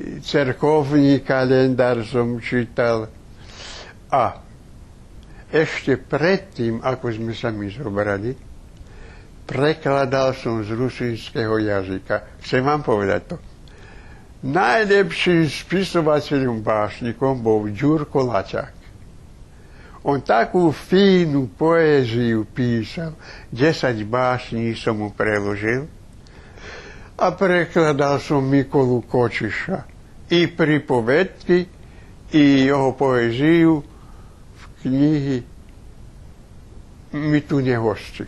и церковни календар сом читал. А ешце пред тим, ако зме ся ми зобрали, прекладал сом з русинского язика. Хцем вам поведац то. Найлєпшим списовательом, башнїком бул Дюрко Лацяк. Он таку фину поезию писал, дзесяц башнї сом му преложил, а прекладал сом Миколу Кочиша и приповедки, и його поезию в кнїги Ми ту нє госци.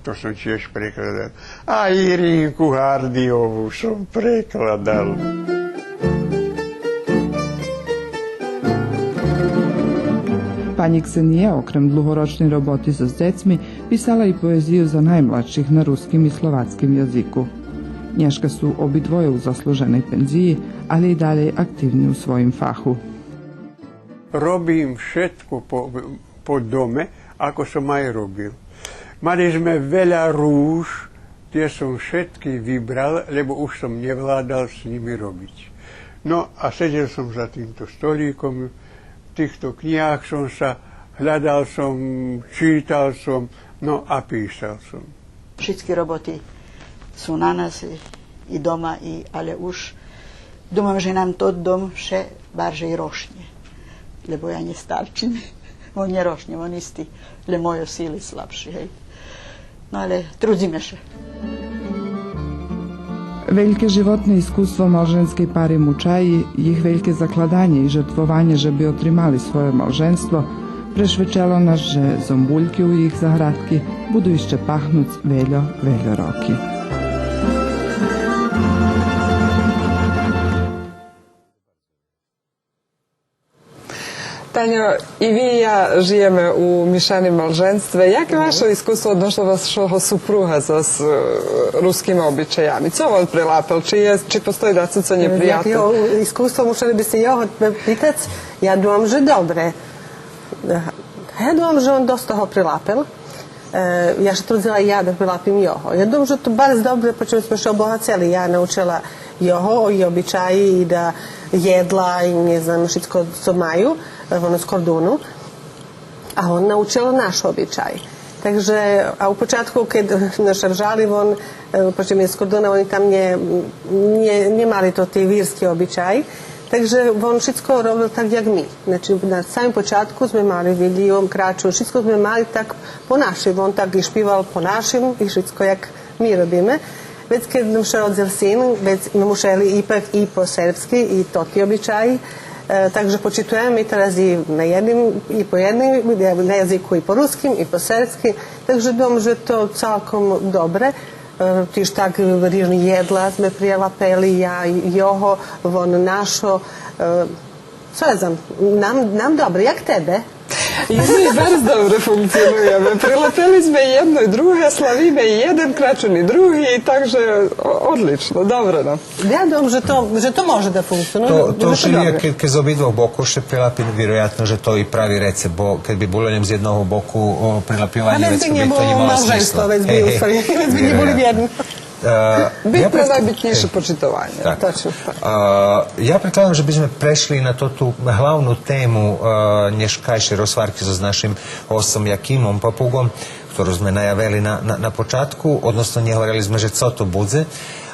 То сом тєж прекладал. А Иринку Гардиову сом прекладал. Панї Ксения, окрем длугорочней роботи зоз дзецми, писала и поезию за наймладших на руским и словацким язику. Нєшка су обидвоє у заслуженей пензиї, але и далєй активни у своїм фаху. Робим шетко по, по доме, ако сом ай робил. Мали зме веля руж, тє сом шетки вибрал, лебо уж сом нє владал з нїми робиц. Но, а седзел сом за тимто столїком, тихто кнїжкох сом ся, глядал сом, читал сом, но, а писал сом. Шицки роботи су на нас и, и дома, и, але уж думам же нам тот дом вше баржей рошнє. Лебо я нє старчим. Вон нє рошнє, вон исти. Лєм мойо сили слабши, гей. Но, але трудзиме ше. Вельке животне искуство малженскей пари Мучаї, їх вельке закладанє и жертвованє же би отримали своє малженство, прешвечело нас же зомбульки у їх заградки буду ище пахнуц вельо, вельо роки. Таньо, и ви и я жиєме у мишаним малженстве. Яке ваше искуство односно вашого супруга зоз, е, рускима обичаями? Цо вон прилапел? Чи є, чи постої дацо цо нєприятне? Яке искуство, мушели би сце його питац. Я думам же добре. Я думам же вон досц того прилапел. Е, я ше трудзела и я да прилапим його. Я думам же то барз добре, по чим зме ше обогацели. Я научела його и обичаї, и да єдла, и нє знам, шицко цо маю, е, вон з Кордуну. А вон научел наш обичай. Так же, а у початку, кед ше вжали, вон, е, по чим є з Кордуна, вони там нє, нє, нє мали тоти вирски обичай. Так же вон шицко робел так, як ми. Значи, на самим початку зме мали вилївом, крачун, шицко зме мали так по нашим. Вон так и шпивал по нашим, и шицко як ми робиме. Вец кед нам ше родзел син, вец зме мушели ипак и по сербски, и тоти обичаї. Е, так же почитуєме ми тераз и на єдним, и по єдним, на язику и по руским, и по сербски. Так же думам же то цалком добре. Е, тиж так рижни єдла зме прилапели, я його, вон нашо. Е, Цо я знам, нам, нам добре, як тебе? И ми барз добре функционуєме. Прилапели зме єдно и друге, славиме и єден крачун и други, так же о-, одлично, добре нам. Я думам же то, же то може да функционує. То, то же уж добре. Кед, кед з обидвох бокох ше прилапи, вироятно же то и прави рецепт, бо кед би було лєм з єдного боку, о, прилапйованє, вец би то нє мало смисла. Вец би нє були вєдни. Е, битне, найбитнєйше почитованє. Так. Точно так. Е, я предкладам же би зме прешли на тоту главну тему, е, нєшкайшей розгварки зоз нашим госцом Якимом Папуґом, хтору зме наявели на, на, на початку, односно нє говорели зме же цо то будзе,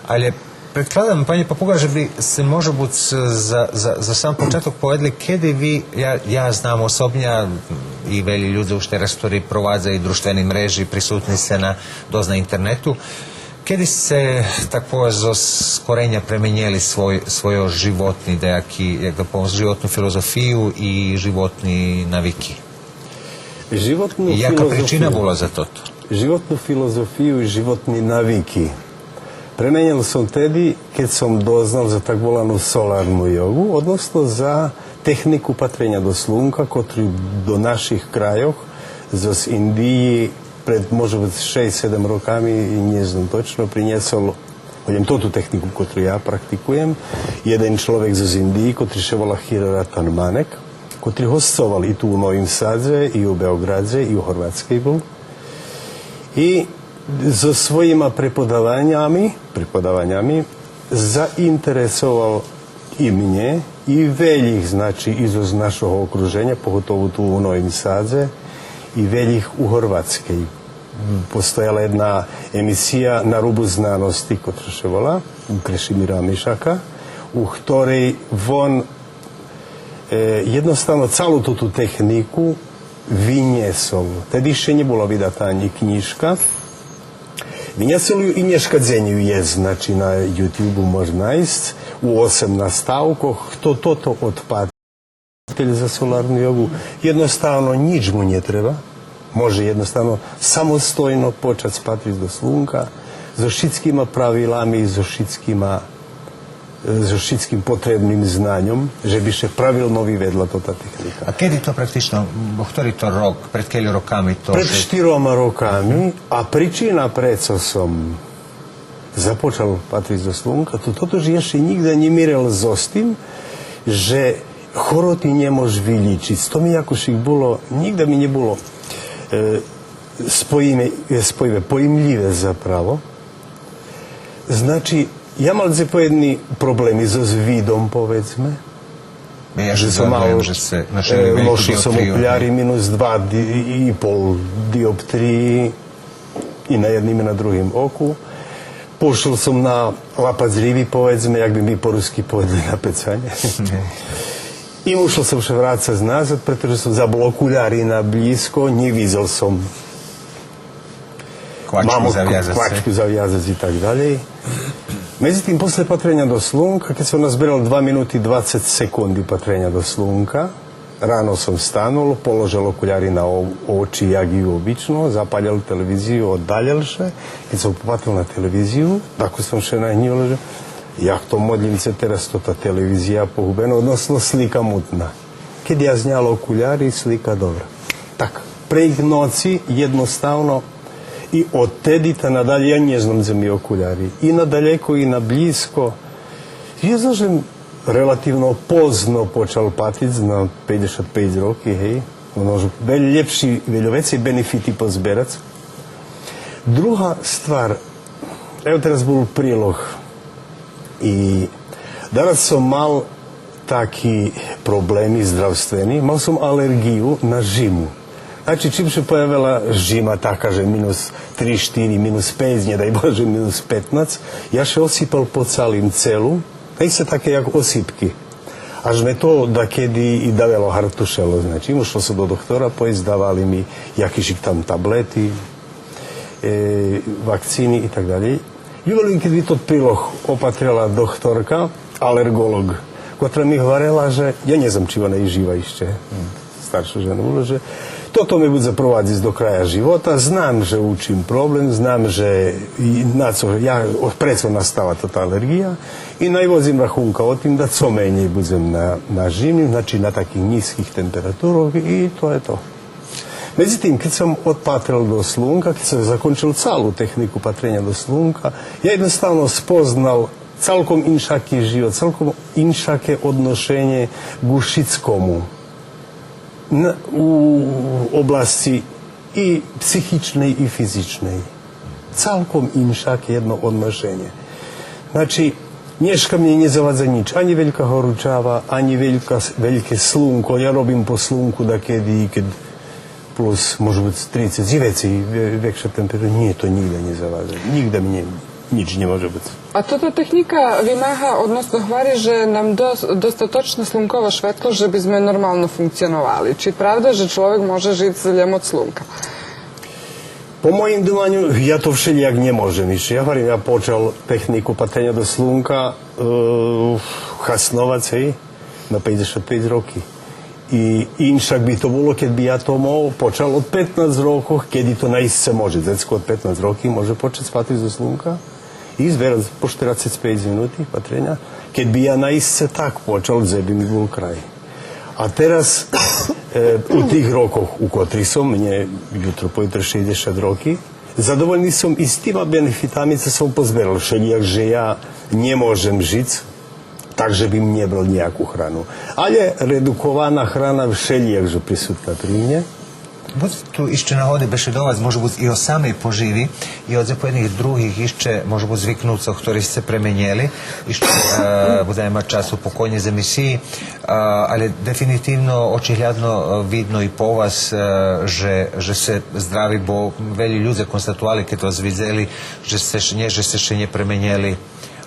але предкладам, панє Папуґа, же би сце, може буц, за, за, за сам початок поведли кеди ви, я, я знам особнє, и велї людзе уж тераз хтори провадза и дружтвени мрежи, присутни сце на, досц на интернету, кеди сце, так повесц, зоз кореня пременєли свой, свойо животни даяки, як да повем, животну филозофию и животни навики? Животну филозофию. И яка причина була за тото? Животну филозофию и животни навики пременєл сом теди кед сом дознал за так волану соларну йоґу, односно за технику патреня до слунка, котру до наших крайох зоз Индиї пред, може буц, шейсц-седем роками, нє знам точно, принєсол, гварим, тоту технику котру я практикуєм, єден чловек зоз Индиї, котри ше вола Хир Ратан Манек, котри госцовал и ту у Новим Садзе, и у Беоґрадзе, и у Горватскей бул. И зоз своїма преподаванями, преподаванями заинтересовал и мнє, и велїх, значи, и зоз нашого окруженя, поготово ту у Новим Садзе, и велїх у Горватскей. Постояла єдна емисия На рубу знаносци, котра ше вола, у Крешимира Мишака, у хторей вон, е, єдноставно цалу тоту технику винєсол. Теди ище нє була видата анї кнїжка. Винєсол ю и нєшка дзень ю єст, значи, на Ютубу мож найсц у осем наставкох, хто тото одпатри за соларну йоґу. Єдноставно нїч му нє треба. може єдноставно самостойно почац патриц до слунка зоз шицкима правилами и зоз шицкима, зоз шицким потребним знаньом же би ше правилно виведла тота техника. А кеди то практично, хтори то рок, пред кельо роками то... Пред штирома роками, а причина прецо сом започал патриц до слунка, то тото же я ше нїґда нє мирел зоз тим же хороти нє мож вилїчиц. То ми якошик було, нїґда ми нє було, е, споїме-, споїме, поїмлїве заправо. Значи, я мал дзепоєдни проблеми зоз видом, поведзме. Я же сом мал, е, ношел сом окуляри минус два ди-, и пол диоптриї и на єдним и на другим оку. Пошол сом на лапац риби, поведзме, як би ми по руски поведли, на пецанє. И мушел сом ше врацац назад, прето же сом забул окуляри на блїзко, нє видзел сом. Квачку завязац, квачку завязац и так далєй. Медзитим, после патреня до слунка, кед сом назберал два минути двацец секунди патреня до слунка, рано сом станул, положел окуляри на о-, очи, як и обично, запалєл телевизию, оддалєл ше. Кед сом попатрел на телевизию, так сом ше нагнївал же як то, модлїм ше, тераз тота телевизия погубена, односно слика мутна. Кед я знял окуляри, слика добра. Так, прейґ ноци єдноставно и одтеди та надалєй я нє знам дзе ми окуляри. И на далєко, и на блїзко. Я знам же релативно позно почал патриц, на пейдзешат пейц роки, гей. Оно же вель лєпши, вельо вецей бенефити позберац. Друга ствар, ево тераз бул прилог и дараз сом мал таки проблеми здравствени, мал сом алерґию на жиму. Значи, чим ше появела жима така же минус три, штири, минус пейц, нє дай Боже, минус петнац, я ше осипал по цалим целу, та исте таке як осипки. Аж ме то дакеди и давело, гартушело, значи, мушел сом до дохтора поїсц, давали ми якишик там таблети, е, вакцини и так далєй. Любо лєм кед би тот прилог опатрела дохторка, алерґолоґ, котра ми гварела же, я нє знам чи вона и жива ище, старша жена, же тото ме будзе провадзиц до края живота, знам же у чим проблем, знам же и на цо, я, прецо настала тота алерґия и най водзим рахунка о тим да цо менєй будзем на, на жими, значи на таких нїзких температурох и то є то. Медзитим, кед сом одпатрел до слунка, кед сом закончел цалу технику патреня до слунка, я єдноставно спознал цалком иншаки живот, цалком иншаке одношенє ґу шицкому. Н-, у обласци и психичней, и физичней. Цалком иншаке єдно одношенє. Значи, нєшка мнє нє завадза нїч, анї велька горучава, анї велька с-, вельке слунко. Я робим по слунку дакеди, кед плюс, може буц, трицец и вецей, ве-, векша температура. Нє, то нїґда нє завадза. Нїґда мнє нїч нє може буц. А тота технїка вимага, односно гвари же нам дос-, достаточно слунково шветло же бизме нормално функционовали. Чи правда же чловек може жиц лєм од слунка? По моїм думаню, я то вшелїяк нє можем ище. Я гварим, я почал технику патреня до слунка, е, хасновац, гей, на пейдзешат пейц роки. И иншак би то було кед би я то мал почал од петнац рокох, кеди то наисце може. Дзецко од петнац роки може почац патриц до слунка и зберац по штерацец пейц минути патреня. Кед би я наисце так почал, дзе би ми бул край. А тераз, е, у тих рокох, у котрих сом, мнє ютро, поютро шейдзешат роки, задовольни сом и з тима бенефитами цо сом позберал, вшелїяк же я нє можем жиц, так же бим нє брал нїяку храну. Але редукована храна вшелїяк же присутна при мнє. Будзе ту ище нагоди бешедовац, може буц и о самей поживи, и о дзепоєдних других ище, може буц, звикнуцох, хтори сце пременєли. Ище, е, будземе мац часу по конєц емисиї, е, але дефинитивно, очиглядно, е, видно и по вас, е, же, же сце здрави, бо велї людзе констатовали, кед вас видзели, же сце ш-, нє, же сце ше нє пременєли.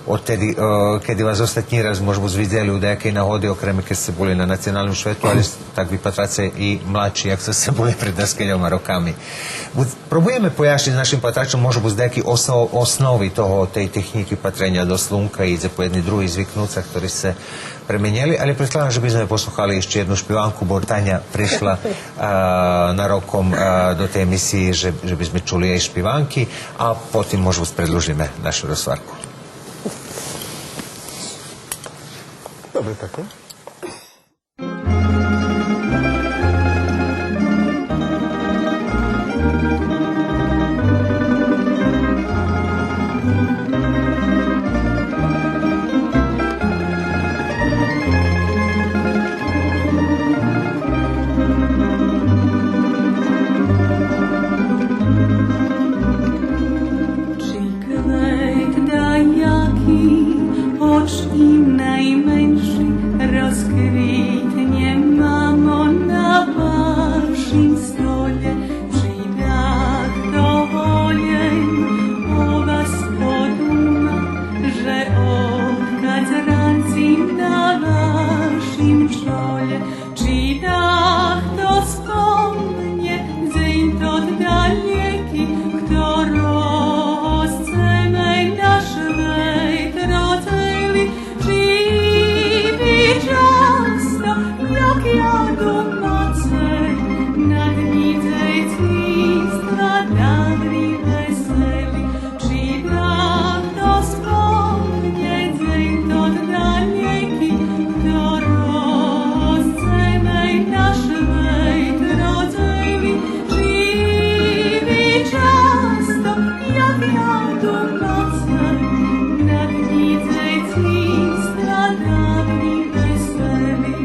Одтеди, е, кеди вас остатнї раз, може буц, видзели у даякей нагоди, окреме кед сце були на Националним шветлу, але так випатраце и младши, як зоз були пред даскельома роками. Буц, пробуєме пояшнїц нашим патрачом, може буц, даяки осно-, основи того, тей технїки патреня до слунка и за поєдни други звикнуца, хтори сце пременєли, але предкладам же би зме послухали ище єдну шпиванку, бо Таня пришла, а, нароком, а, до тей емисиї, же, же би зме чули єй шпиванки, а потим може буц предлужиме нашу розгварку. Добре, так, е? Чи квет даяки, хоч и найменши, розквитнє, мамо, на вашим столє? Чи дахто голєм о вас подума, же обкац ранци на вашим чолє? Чи дахто спомнє дзень тот далєки, хторого сце ме на швет родзели? Чи ви часто, як я думац, на днї дзецинства давни весели? Чи дахто спомнє дзень тот далєки, хторого сце ме на швет родзели? Чи ви часто, як я думац, на днї дзецинства давни весели?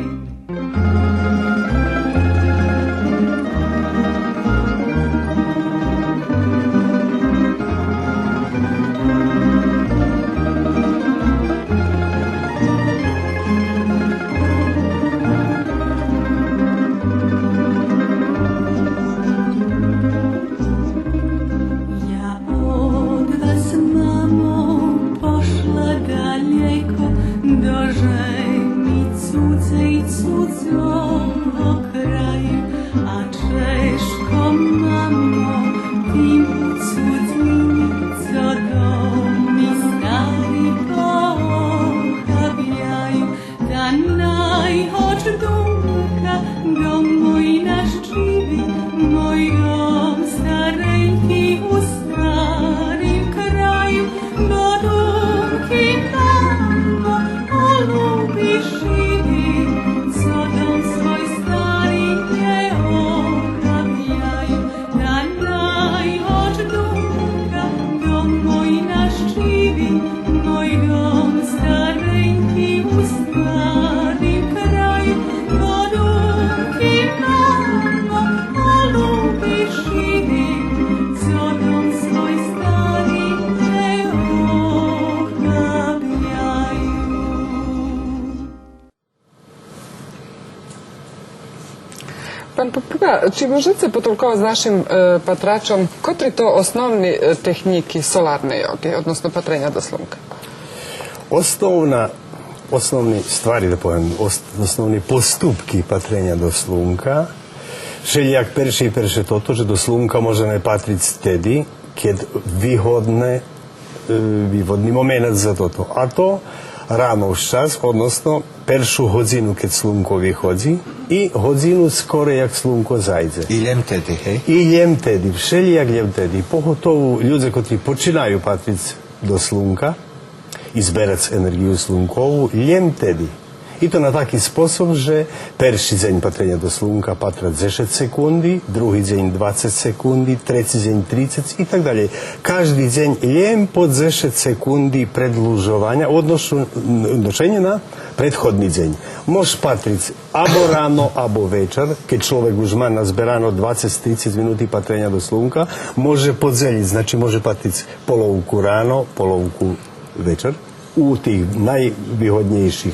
Я од вас, мамо, пошла далєко до жеми цудзей, цудзого краю, а чежко, мамо, тим у цудзини, цо до ми стари похабяю. Та най хоч думка до мой нащиви, мой дом старенький у старим краю, бо думки, мамо, о любишиви, цо дом свой стари не охабяю. Та най хоч думка до мой нащиви, мой дом старенький у старим краю, бо думки, мамо, о любишиви, цо дом свой стари не охабяю. Пан Попуга, чи можеце потолковац нашим, е, патрачом котри то основни, е, технїки соларней йоґи, односно патреня до слунка? Основна, основни ствари, да повем, ос-, основни поступки патреня до слунка, шелїяк перше и перше тото, же до слунка можеме патриц теди, кед вигодне, е, вигодни моменат за тото. А то рано вчас, односно першу годзину кед слунко виходзи и годзину скорей як слунко зайдзе. И лєм теди, гей? И лєм теди, вшелїяк лєм теди. Поготову людзе котри починаю патриц до слунка и зберац енерґию слункову, лєм теди. И то на таки способ же перши дзень патреня до слунка патра дзешец секунди, други дзень двацец секунди, треци дзень трицец и так далєй. Кажди дзень лєм по дзешец секунди предлужованя у одношу-, одношеню на предходни дзень. Мож патриц або рано, або вечар, кед чловек уж ма назберано двацец-трицец минути патреня до слунка, може подзелїц, значи може патриц половку рано, половку вечар у тих найвигоднєйших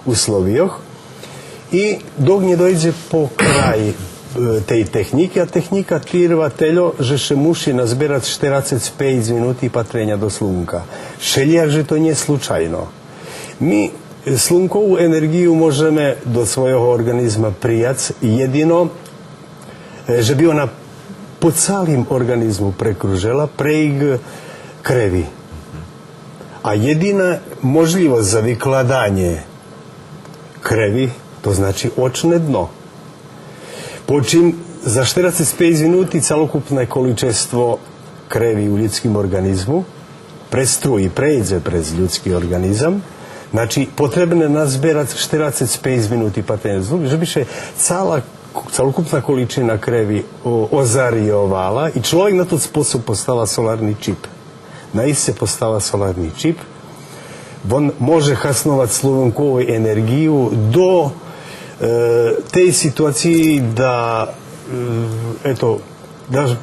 условийох. И док нє дойдзе по край е, тей технїки, а технїка тирва тельо же ше муши назберац штерацец пейц минути патреня до слунка. Шелїяк же то нє случайно. Ми, е, слункову енерґию можеме до свойого орґанизма прияц єдино, е, же би она по цалим орґанизму прекружела прейґ креви. А єдина можлївосц за викладанє креви, то значи очне дно. По чим за штерацец пейц минути цалокупне количество креви у людским орґанизму през струї прейдзе през людски орґанизам, значи, потребне назберац штерацец пейц минути патреня до слунка, же би ше цала, цалокупна количина креви о-, озарйовала и чловек на тот способ постава соларни чип. Наисце постава соларни чип. Вон може хасновац слункову енерґию до, е, тей ситуациї да, е, ето, да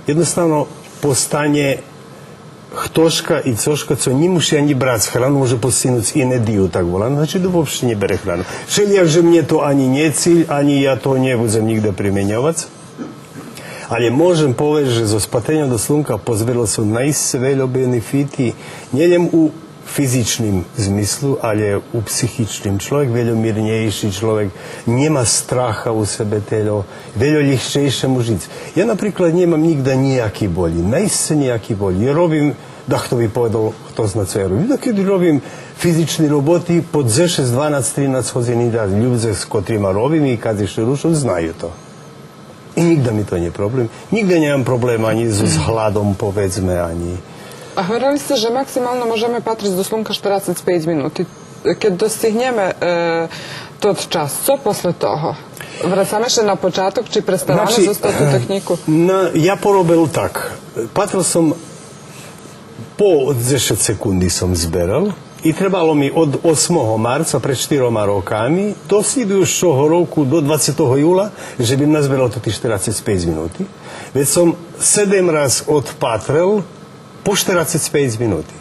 єдноставно постанє хтошка и цошка цо нє муши анї брац храну, може постигнуц енергию, так волану, значи да вообще нє бере храну. Шелїяк же мнє то анї нє циль, анї я то нє будзем нїґде применьовац. Але можем повесц же зоз патреня до слунка позберал сом наисце вельо бенефити, нєлєм у физичним змислу, але у психичним. Чловек вельо мирнєйши, чловек нєма страха у себе тельо, вельо лїгчейше му жиц. Я, наприклад, нємам нїґда нїяки болї, наисце нїяки болї. Я робим, дахто би поведал, хто зна цо я робим. Да кед робим физични роботи по дзешец, дванац, тринац годзин да, людзе з котрима робим и кадзи ше рушам, знаю то. И нїґда ми то нє проблем. Нїґда нємам проблем анї з, з гладом, поведзме, анї. А гварели сце же максимално можеме патриц до слунка штерацец пейц минути. Кед достигнєме, е, тот час, цо после того? Врацаме ше на початок, чи преставаме зоз тоту технїку? Значи, на, я поробел так. Патрел сом по дзешец секунди сом зберал и требало ми од осмого марца пред штирома роками до слїдуюцого року, до двацетого юла, же бим назберал тоти штерацец пейц минути. Вец сом седем раз одпатрел по штерацец пейц минути.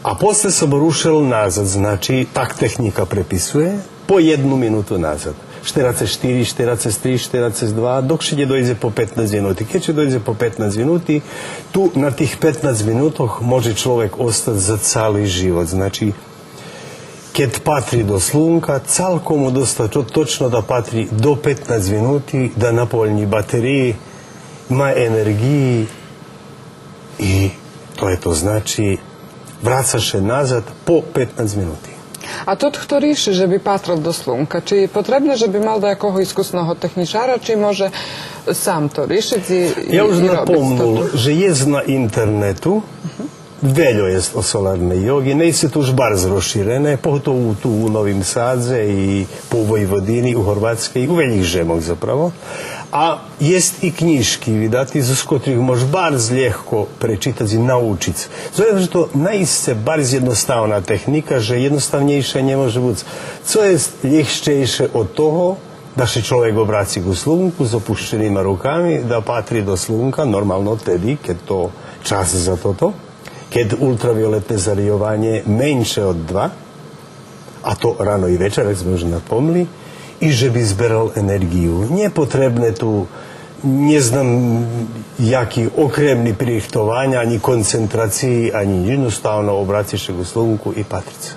А после сом рушел назад, значи, так технїка преписує, по єдну минуту назад. Штерацец штири, штерацец три, штерацец два, док ше нє дойдзе по петнац минути. Кед ше дойдзе по петнац минути, ту на тих петнац минутох може чловек остац за цали живот. Значи, кед патри до слунка, цалком му доста то-, точно да патри до петнац минути, да наполнї батериї, ма енерґиї, и то є то, значи, враца ше назад по петнац минути. А тот хто риши же би патрел до слунка, чи потребне же би мал даякого искусного технїчара, чи може сам то ришиц и, и, Я уж и робиц напомнул тото? Же єст на интернету, вельо єст о соларней йоґи, наисце то уж барз розширене, поготово ту у Новим Садзе и по Войводини, у Горватскей, у велїх жемох заправо. А єст и кнїжки видати, зоз котрих мож барз лєгко пречитац и научиц. Цо є же то наисце барз єдноставна технїка, же єдноставнєйше нє може буц. Цо єст лєгчейше од того, да ше чловек обраци ку слунку з опущенима руками, да патри до слунка, нормално теди, кед то час за тото, кед ултравиолетне зарйованє менше од два, а то рано и вечар, як зме уж напомнели, и же би зберал енерґию. Нє потребне ту, нє знам, яки окремни пририхтованя, анї концентрациї, анї нїч, єдноставно обраци ше ку слунку и патриц.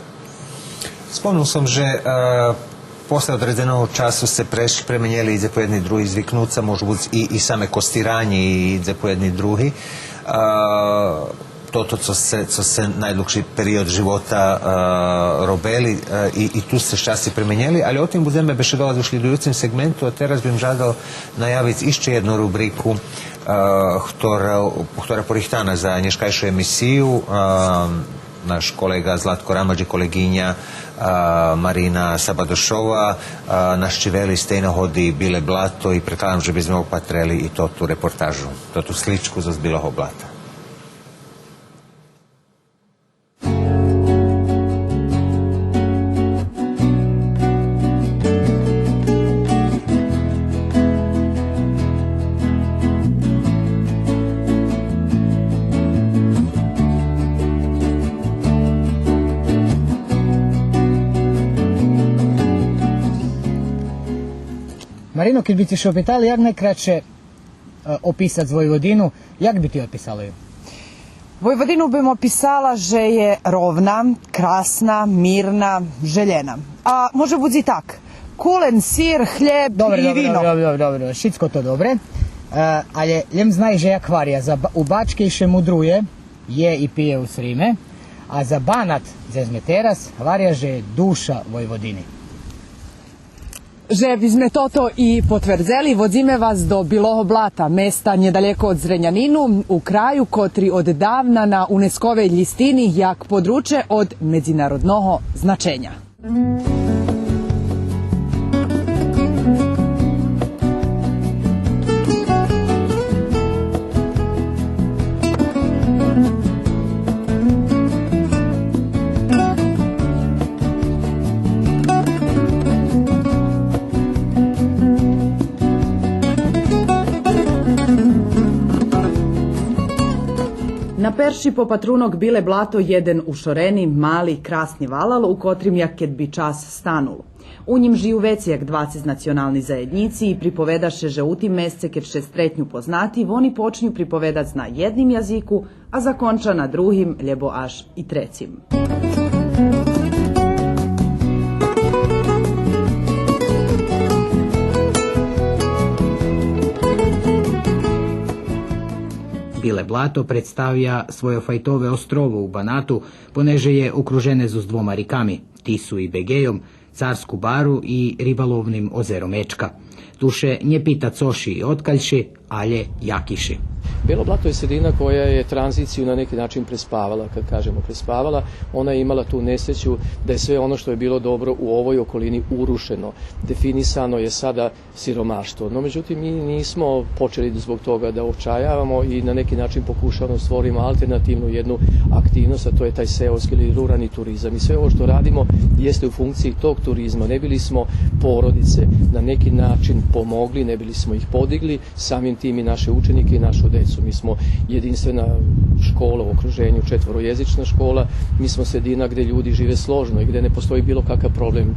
Спомнул сом же, е, после одредзеного часу сце преш-, пременєли и дзепоєдни други, звикнуца, може буц и, и саме костиранє и дзепоєдни други. Е, тото цо сце, цо сце найдлугши период живота, е, робели, е, и, и ту сце шчасци пременєли, але о тим будземе бешедовац у шлїдуюцим сегменту, а тераз бим жадал наявиц ище єдну рубрику, е, хтора, хтора порихтана за нєшкайшу емисию, е, наш колеґа Златко Рамач и колеґиня, е, Марина Сабадошова, е, нащивели з тей нагоди Биле Блато и предкладам же би зме опатрели и тоту репортажу, тоту сличку зоз Билого Блата. Но, кед би ци ше опитали як найкратше, е, описац Войводину, як би ти описала ю? Войводину бим описала же є ровна, красна, мирна, желєна. А може буц и так: кулен, сир, хлєб и вино. Добре, добре, добре, добре, добре. Шицко то добре. Е, алє лєм знай же як гваря, за Ба-, у Бачкей ше мудрує, є и пиє у Сриме, а за Банат, дзе зме тераз, гваря же душа Войводини. Же бизме тото и потвердзели, водзиме вас до Билого Блата, места нєдалеко од Зренянину, у краю котри оддавна на УНЕСКОвей лїстини як подручє од медзинародного значеня. На перши попатрунок Биле Блато єден ушорени, мали, красни валал, у котрим як кед би час станул. У нїм жию вецей як двацец национални заєднїци и приповеда ше же у тим месце, кед ше стретню познати, вони почню приповедац на єдним язику, а законча на другим, лєбо аж и трецим. Биле Блато представя Свойофайтове острово у Банату, понеже є окружене зоз двома риками, Тису и Беґейом, Царску бару и рибаловним озером Ечка. Ту ше нє пита цо ши и одкаль ши, алє яки ши. Belo Blato je sredina koja je tranziciju na neki način prespavala, kad kažemo prespavala, ona je imala tu nesreću da je sve ono što je bilo dobro u ovoj okolini urušeno. Definisano je sada siromaštvo. No, međutim, mi nismo počeli zbog toga da očajavamo i na neki način pokušavamo da stvorimo alternativnu jednu aktivnost, a to je taj seoski ili ruralni turizam. I sve ovo što radimo jeste u funkciji tog turizma, ne bi li smo porodice na neki način pomogli, ne bi li smo ih podigli, samim tim i naše učenike i našu decu. Mi smo jedinstvena škola u okruženju, četvorojezična škola, mi smo sredina gde ljudi žive složno i gde ne postoji bilo kakav problem,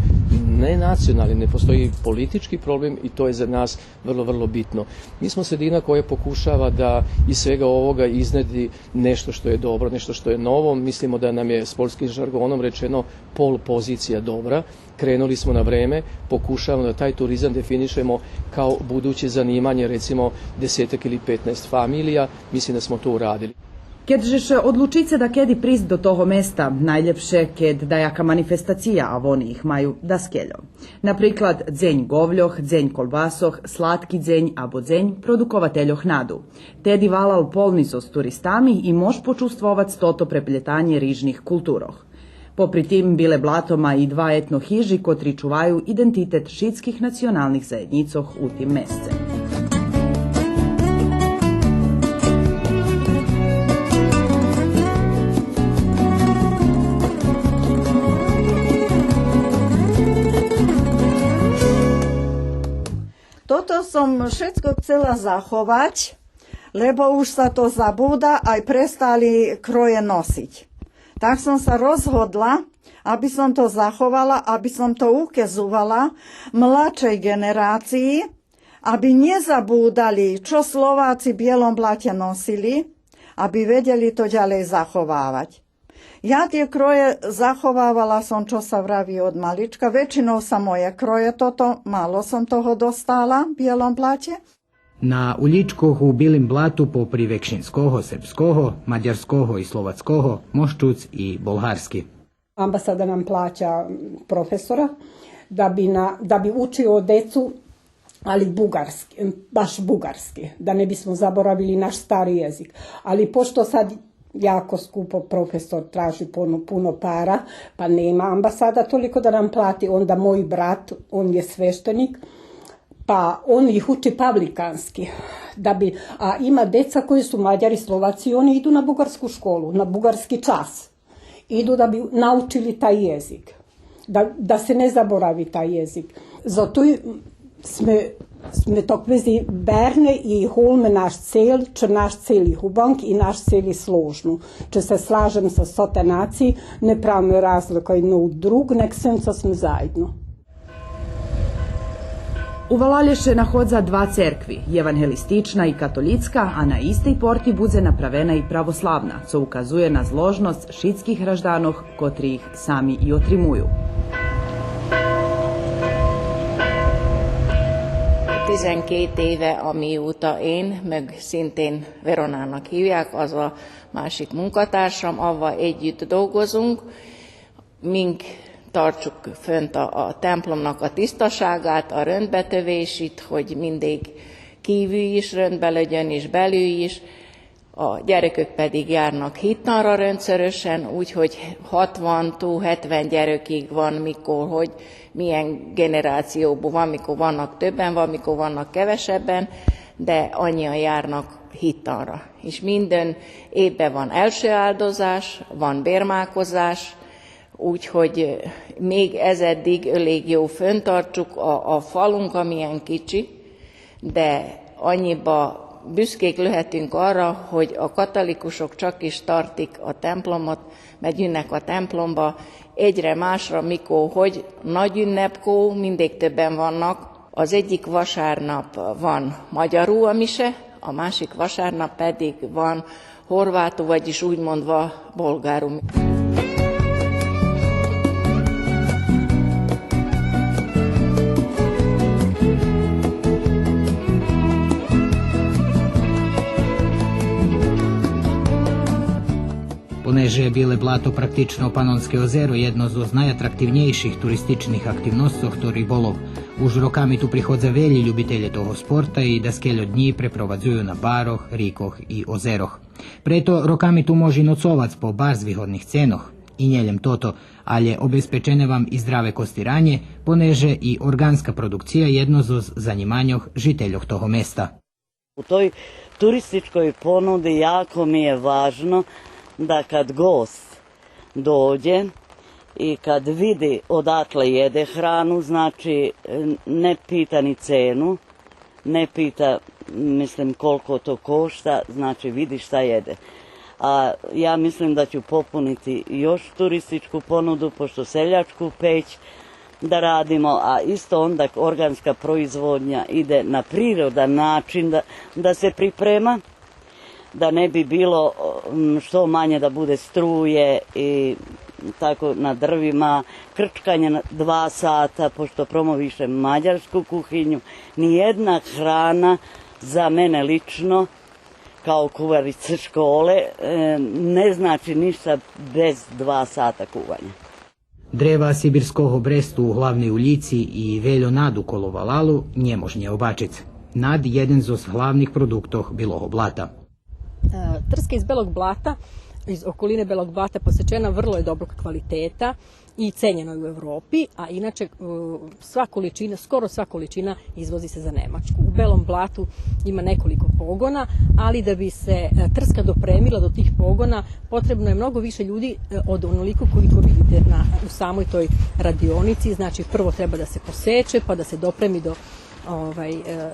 ne nacionalni, ne postoji politički problem i to je za nas vrlo, vrlo bitno. Mi smo sredina koja pokušava da iz svega ovoga iznedri nešto što je dobro, nešto što je novo. Mislimo da nam je, sportskim žargonom rečeno, pol pozicija dobra. Krenuli smo na vreme, pokušavamo da taj turizam definišemo kao buduće zanimanje, recimo, desetak ili petnaest familija. Mislim da smo to uradili. Кед же ше одлучице дакеди присц до того места, найлєпше кед даяка манифестация, а вони их маю даскельо. Наприклад, Дзень ґовльох, Дзень колбасох, Сладки дзень або Дзень продуковательох наду. Теди валал полни зоз туристами и мож почувствовац тото преплєтанє рижних културох. Попри тим, Биле Блато ма и два етно хижи котри чуваю идентитет шицких националних заєднїцох у тим месце. Тото сом шицко хцела заховац, лебо уж са то забуда, ай престали кроє носиц. Так сом са розгодла, аби сом то заховала, аби сом то указовала младшей ґенерациї, аби нє забудали цо Словаци у Бєлом Блатє носили, аби ведзели то дялей заховавац. Я тє кроє заховавала сом, цо са врави, од маличка. Векшинов са моє кроє тото, мало сом того достала у Бєлом Блатє. На улїчкох у Билим Блату попри векшинского сербского, мадярского и словацкого мож чуц и болгарски. Амбасада нам плаћа, м, професора да би на, да би учио децу, али бугарски, баш бугарски, да не бисмо заборавили наш стари језик. Али пошто сад јако скупо, професор тражи пуно, пуно пара, па нема амбасада толико да нам плати, онда мој брат, он је свештеник, па он их учи павликански. Да би, а има деца кои су Мађари, Словаци, они иду на бугарску школу, на бугарски час. Иду да би научили тај језик, да, да се не заборави тај језик. Зато и сме, сме токмези берне и голме наш цел, че наш цели губанк и наш цели сложну. Че се слажем са соте нациї, не правме разлика єдно од друг, нек сенца сме заєдно. У валалє ше находза два церкви, євангелистична и католїцка, а на истей порти будзе направена и православна, цо указує на зложносц шицких гражданох котри их сами и отримую. Tizenkét éve, amióta én, meg szintén Veronának hívják, az a másik munkatársam, avval együtt dolgozunk. Mink tartsuk fönt a, a templomnak a tisztaságát, a röntbetövését, hogy mindig kívül is röntbe legyön és belül is. A gyerekök pedig járnak hittanra rendszeresen, úgyhogy hatvan to hetven gyerekig van, mikor, hogy milyen generációban van, mikor vannak többen, van, mikor vannak kevesebben, de annyian járnak hittanra. És minden évben van elsőáldozás, van bérmálkozás, úgyhogy, eh, még ezeddig elég jó fönntartsuk a, a falunk, amilyen kicsi, de annyiba büszkék lehetünk arra, hogy a katolikusok csakis tartik a templomot, mert jönnek a templomba egyre másra, mikor, hogy, nagy ünnepkor mindig többen vannak. Az egyik vasárnap van magyarul a mise, a másik vasárnap pedig van horvátul, vagyis úgymondva bolgárul. Понеже Биле блато, практично Панонске озеро, єдно зоз найатрактивнєйших туристичних активносцох хтори болох. Уж роками ту приходза велї любителє того спорта и даскельо днї препровадзую на барох, рикох и озерох. Прето роками ту мож и ноцовац по барз вигодних ценох. И нє лєм тото, алє обезпечене вам и здраве костиранє, понеже и орґанска продукция єдно зоз занїманьох жительох того места. У той туристичкой понуди яко ми је важно да кад госц дође и кад види одатле једе храну, значи, не пита ни цену, не пита, мислим, колко то кошта, значи, види шта једе. А ја мислим да ћу попунити још туристичку понуду, пошто селјачку пећ да радимо, а исто онда орґанска производња иде на природан начин да, да се припрема, да не би било, м, што мање да буде струје и тако на дрвима, крчкање на два сата, пошто промовишем мађарску кухињу. Ниједна храна за мене лично, као куварица школе, е, не значи ништа без два сата кувања. Древа сибирского бресту у главней улїци и вельо наду коло валалу нє мож нє обачиц. Над єден зоз главних продуктох Билого блата. E, trska iz Belog Blata, iz okoline Belog Blata posečena, vrlo je dobrog kvaliteta i cenjena je u Evropi, a inače, e, sva količina, skoro sva količina izvozi se za Nemačku. U Belom Blatu ima nekoliko pogona, ali da bi se, e, trska dopremila do tih pogona, potrebno je mnogo više ljudi, e, od onoliko koliko vidite na, u samoj toj radionici. Znači, prvo treba da se poseče, pa da se dopremi do, ovaj, e,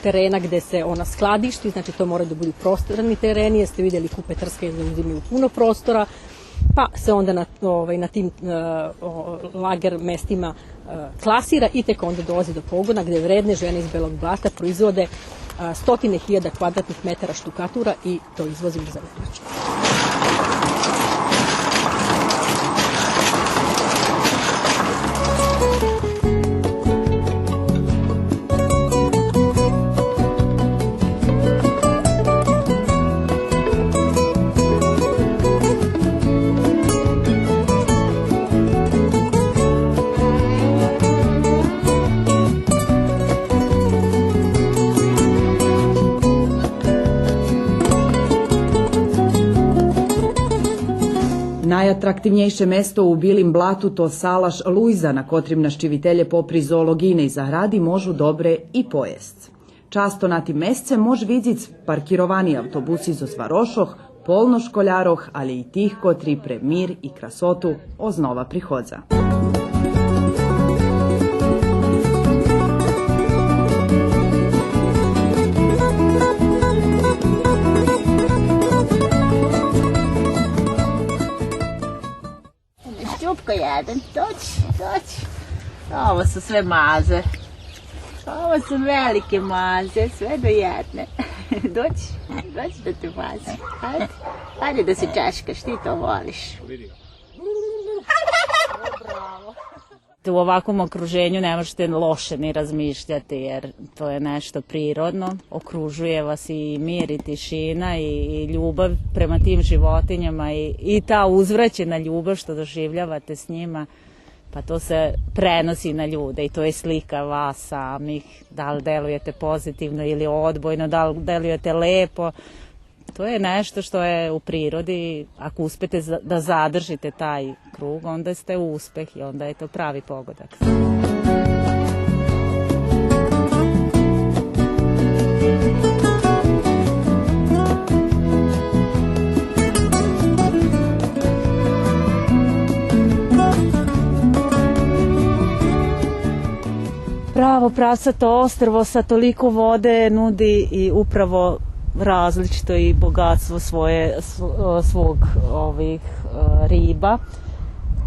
terena gde se ona skladišti, znači, to moraju da budu prostorni tereni, jer ste videli, kupe trska i zauzimaju puno prostora, pa se onda na, ovaj, na tim, e, o, lager mestima, e, klasira i tek onda dolazi do pogona gde vredne žene iz Belog Blata proizvode, e, stotine hiljada kvadratnih metara štukatura i to izvozimo za Nemačku. Найатрактивнєйше место у Билим Блату то салаш Луйза, на котрим нащивителє попри зоолоґийней загради можу добре и поєсц. Часто на тим месце мож видзиц паркировани автобуси зоз варошох, полно школярох, алє и тих котри пре мир и красоту ознова приходза. Ščupka jedan, doći, doći. Ovo su sve maze. Ovo su velike maze, sve do jedne. Dođi, dođi da te mazim. Ajde, ajde da se čaškaš, ti to voliš. U ovakvom okruženju ne možete loše ni razmišljati, jer to je nešto prirodno. Okružuje vas i mir i tišina i, i ljubav prema tim životinjama i, i ta uzvraćena ljubav što doživljavate s njima, pa to se prenosi na ljude i to je slika vas samih, da li delujete pozitivno ili odbojno, da li delujete lepo. To je nešto što je u prirodi, ako uspete za-, da zadržite taj krug, onda ste uspeh i onda je to pravi pogodak. Pravo, pravcato ostrvo sa toliko vode nudi i upravo različito i bogatstvo svoje, sv-, svog, ovih, e, riba.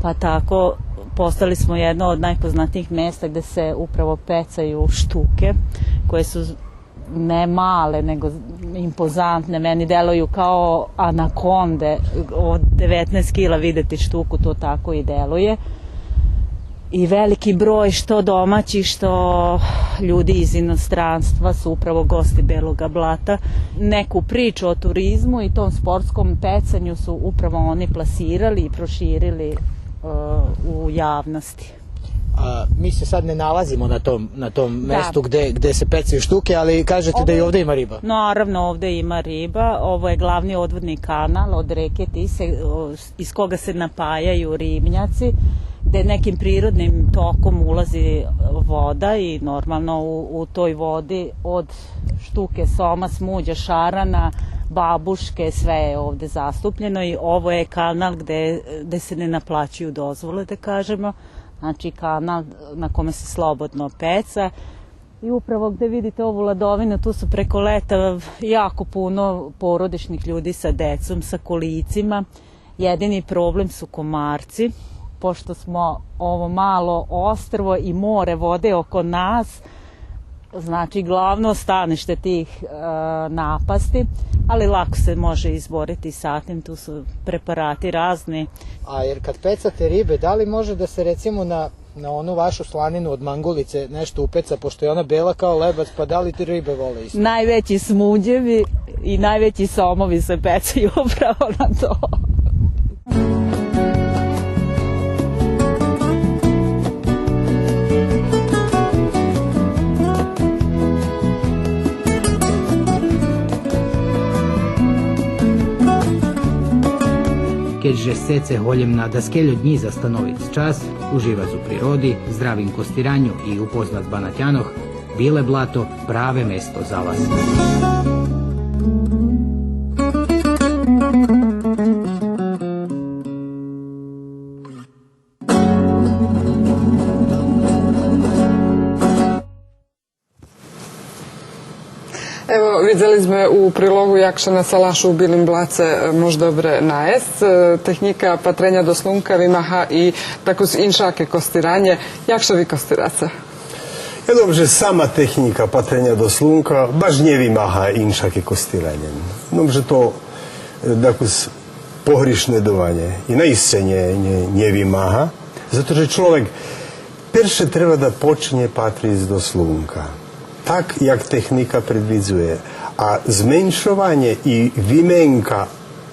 Pa tako postali smo jedno od najpoznatijih mesta gde se upravo pecaju štuke, koje su ne male, nego impozantne. Meni deluju kao anakonde, od devetnaest kila videti štuku, to tako i deluje. I veliki broj što domaćih, što ljudi iz inostranstva su upravo gosti Beloga blata. Neku priču o turizmu i tom sportskom pecanju su upravo oni plasirali i proširili, e, u javnosti. A, mi se sad ne nalazimo na tom, na tom mestu gde, gde se pecaju štuke, ali kažete da i ovde ima riba. Naravno, ovde ima riba. Ovo je glavni odvodni kanal od reke Tise, o, iz koga se napajaju ribnjaci, gde nekim prirodnim tokom ulazi voda i normalno u, u toj vodi od štuke, soma, smuđa, šarana, babuške, sve je ovde zastupljeno i ovo je kanal gde, gde se ne naplaćuju dozvole, da kažemo. Znači, kanal na kome se slobodno peca. I upravo gde vidite ovu ladovinu, tu su preko leta jako puno porodičnih ljudi sa decom, sa kolicima. Jedini problem su komarci, pošto smo ovo malo ostrvo i more vode oko nas, znači, glavno stanište tih, e, napasti, ali lako se može izboriti sa tim, tu su preparati razni. A jer kad pecate ribe, da li može da se, recimo, na, na onu vašu slaninu od mangulice nešto upeca, pošto je ona bela kao lebac, pa da li ti ribe vole isto? Najveći smuđevi i najveći somovi se pecaju upravo na to. Кед же сцеце голєм на дасцельо днї застановиц час, уживац у природи, здравим костираню и упознац Банатянох, Биле блато праве место за вас. Ево, видзели зме у прилогу як ше на салашу у Билим блаце, е, мож добре наєсц. Е, технїка патреня до слунка вимага и таке иншаке костиранє. Як ше ви костираце? Е, добре, сама технїка патреня до слунка баш нє вимага иншаке костиранє. Добре, то, е, таке погришне дуванє. И наисце нє, нє, нє вимага. Зато же чловек перше треба да почнє патриц до слунка. Так як технїка предвидзує. А зменшованє и вименка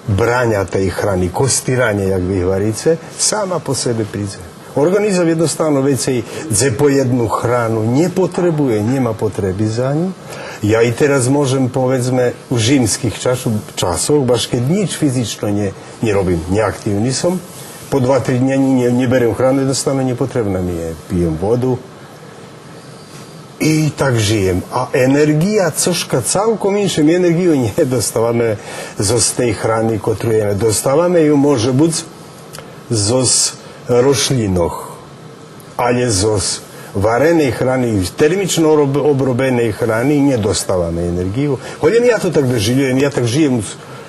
браня тей храни, костиранє, як ви гварице, сама по себе придзе. Орґанизам єдноставно вецей дзе по єдну храну нє потребує, нєма потреби за ню. Я и тераз можем, поведзме, у жимских часу-, часох, баш кед нїч физично нє, нє робим, нє активни сом, по два-три дня нє, нє, нє берем храну, єдноставно нє потребна ми є, пиєм воду. И так жиєм. А енерґия цошка цалком инше. Ми енерґию нє доставаме зоз тей храни котру єме. Доставаме ю, може буц, зоз рошлїнох, алє зоз вареней храни, термично роб-, обробеней храни нє доставаме енерґию. Голєм я то так доживюєм, я так жиєм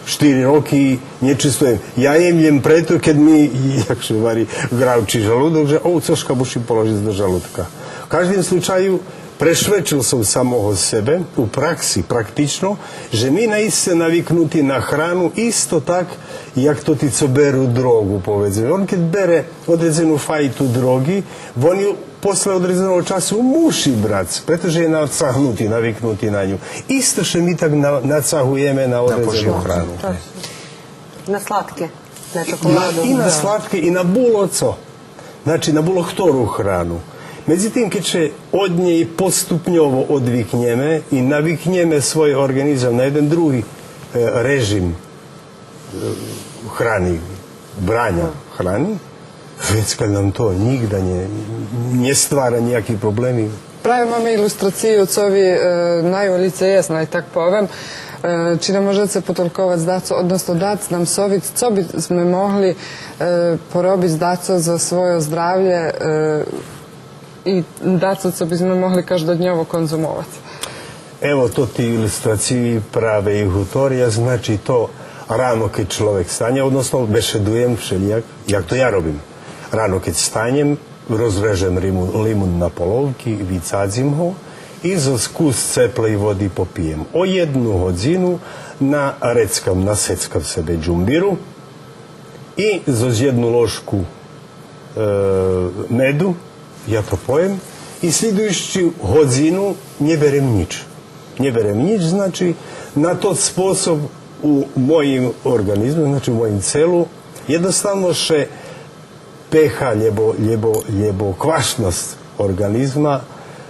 штири роки, нє честуєм. Я єм лєм прето, кед ми, як ше гвари, гравчи жалудок, же, о, цошка мушим положиц до жалудка. У каждим случаю, Прешвечел сом самого себе у пракси, практично, же ми наисце навикнути на храну исто так, як тоти цо беру дрогу, поведзме. Он кед бере одредзену файту дроґи, вон ю после одредзеного часу муши брац, прето же є нацагнути, навикнути на ню. Исто ше ми так на-, нацагуєме на одредзену храну. Точно. На сладке, на чоколаду. И на сладке, и на було цо. Значи, на було хтору храну. Медзитим, кед ше од нєй поступньово одвикнєме и навикнєме свой орґанизам на єден други, е, режим, е, храни, браня храни, вецка нам то нїґда нє, нє ствара нїяки проблеми. Праве маме илустрацию цо ви, е, найволїце єст, най так повем. Е, чи нам можеце потолковац дацо, односно дац нам совит, цо би зме могли, е, поробиц дацо за свойо здравє, е, и дацо цо би зме могли каждодньово конзумовац? Ево, тоти илустрациї праве и гуторя, значи то рано кед чловек станє, односно бешедуєм вшелїяк, як то я робим. Рано кед станєм, розрежем лиму-, лимун на половки, вицадзим го и зоз кус цеплей води попиєм. О єдну годзину нарецкам, насецкам себе джумбиру и зоз єдну ложку, е, меду, я то поєм, и слїдуюцу годзину нє берем нїч. Нє берем нїч, значи, на тот способ у моїм орґанизме, значи у моїм целу, єдноставно ше пеха, лєбо, лєбо, лєбо квашносц орґанизма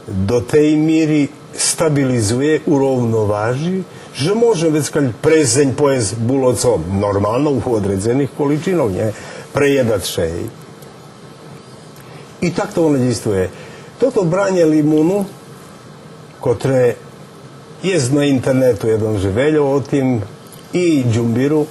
до тей мири стабилизує, уровноважи, же можем вецка през дзень поєсц було цо нормално у одредзених количинох, нє? Преєдац ше, гей. И так то воно дїйствує. Тото бранє лимуну, котре єст на интернету, я думам же вельо о тим, и джумбиру,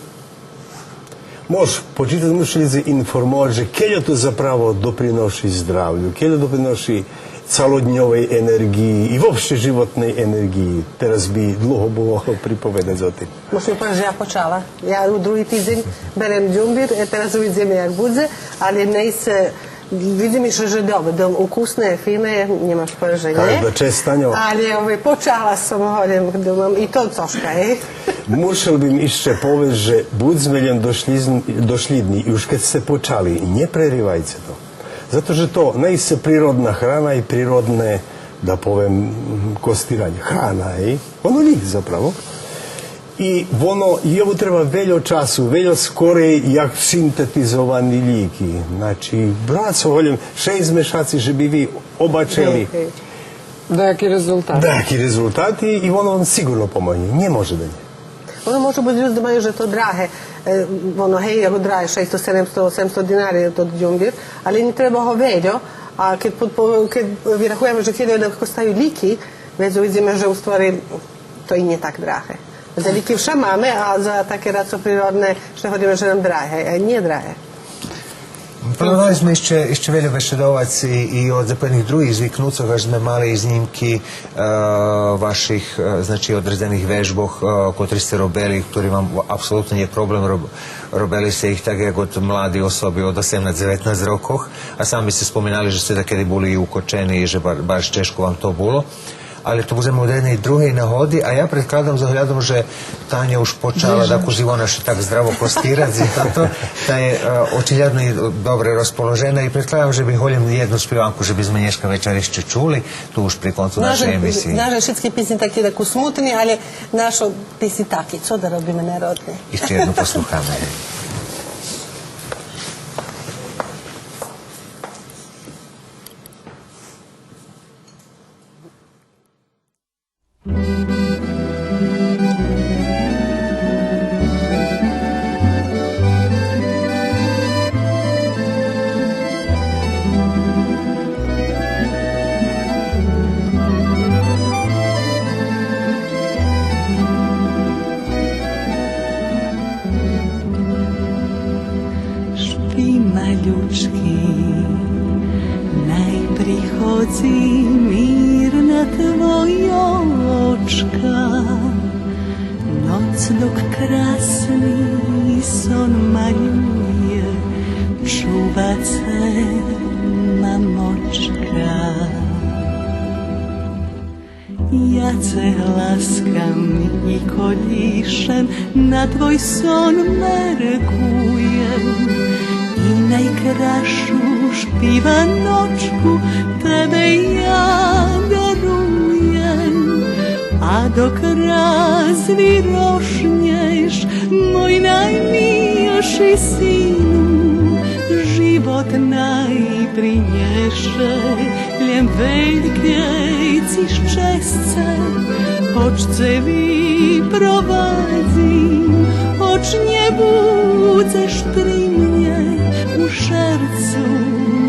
мож почитац, мож лїдзе информовац же кельо то заправо доприноши здравю, кельо доприноши цалодньовей енерґиї и вообще животней енерґиї. Тераз би длуго було приповедац о тим. Мушим повесц же я почала. Я у други тидзень берем джумбир, е, тераз увидзиме як будзе, али наисце, видзи ми ше же добре, укусне, фине, нєма шпор же нє. Кажда чесц, Таньо. Али, ове, почала сом, гварим, думам, и то цошка, гей. Мушел бим ище повесц же будзме лєм дошлїдни, дошлїдни, и уж кед сце почали, нє преривайце то. Зато же то наисце природна храна и природне, да повем, костираня, храна, гей? Воно лїк заправо. И воно, йому треба вельо часу, вельо скорей як синтетизовани лїки. Значи, брац го лєм шейсц мешаци же би ви обачели. Гей, гей. Даяки резултат. Даяки резултати и воно вам сиґурно помогнє. Нє може да нє. Воно може буц, людзе думаю же то драге. Е, воно, гей, як драге, шейсто, седемсто, осемсто динари тот джумбир, али нє треба го вельо, а кед под-, по-, кед вирахуєме же кельо костаю лїки, вец увидзиме же у ствари то и нє так драге. За лїки вше маме, а за таке дацо природне, ше гварим же нам драге, а нє драге. Планували зме ище, ище вельо бешедовац и, и о дзепоєдних других звикнуцох, аж зме мали и знїмки, е, ваших, е, значи, одредзених вежбох, е, котри сце робели, котри вам апсолутно нє проблем, роб-, робели сце их так як од млади особи, од осемнац, дзеветнац рокох, а сами сце споминали же сце дакеди були и укочени и же бар-, баш чежко вам то було. Али то будземе у єдней другей нагоди, а я предкладам з оглядом же Таня уж почала, дакус и вона ше так здраво костирац, и тото, та є, е, очиглядно и добре розположена, и предкладам же би голєм єдну спиванку же бизме нєшка вечар ище чули, ту уж при концу нашей емисиї. Наже, шицки писнї таки дакус смутни, али нашо писнї таки, цо да робиме, народни. Ище єдну послухаме. Шпи, малючки, най приходзи мир на твойо очка. Ноц док красни сон малює, чува це мамочка. Ласкам и колїшем на твой сон меркуєм, и найкрашу шпиваночку тебе я даруєм. А док раз вирошнєш, мой наймилши сину, живот най принєше лєм вельке ци щесце, гоч це випровадзим, гоч нє будзеш при мнє, у шерцу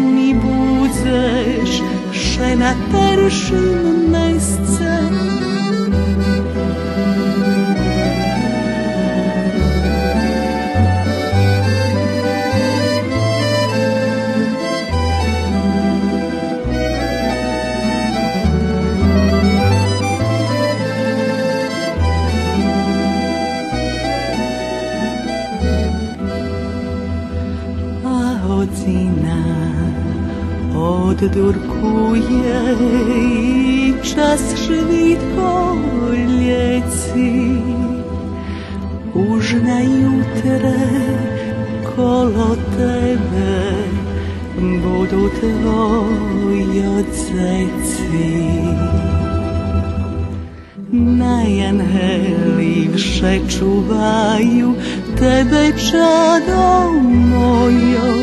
ми будзеш вше на першим месце. А годзина оддуркує, и час швидко лєци. Уж на ютре коло тебе буду твойо дзеци. Най ангели вше чуваю тебе, чадо мойо,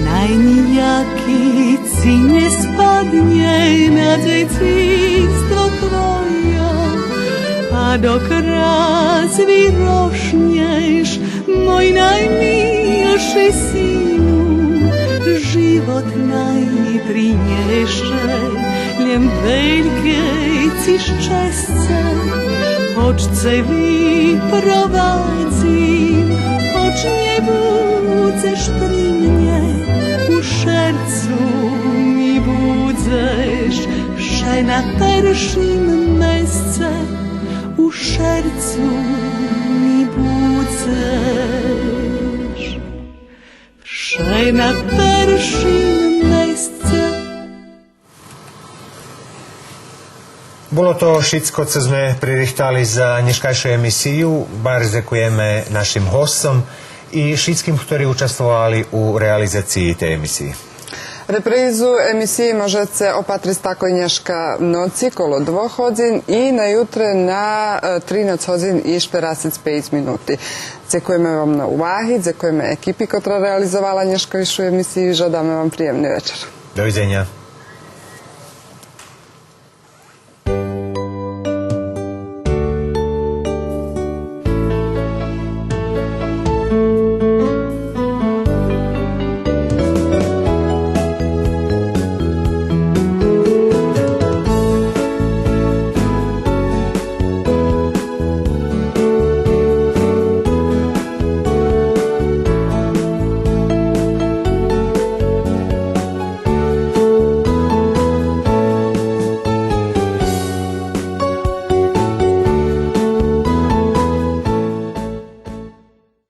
най ниякици нє спаднє на дзецинство твойо. А док раз вирошнєш, мой наймилши сину, живот най принєше лєм вельке ци щесце, гоч це випровадзим, гоч нє будзеш при мнє, у шерцу ми будзеш вше на першим месце, у шерцу ми будзеш вше на першим месце. Було то шицко цо зме пририхтали за нєшкайшу емисию. Барз дзекуєме нашим госцом и шицким хтори участвовали у реализациї тей емисиї. Репризу емисиї можеце опатриц такой нєшка ноци коло двох годзин и на ютре на, е, тринац годзин и штерацец пейц минути. Дзекуєме вам на уваги, дзекуєме екипи котра реализовала нєшкайшу емисию и жадаме вам приємни вечер. Довидзеня.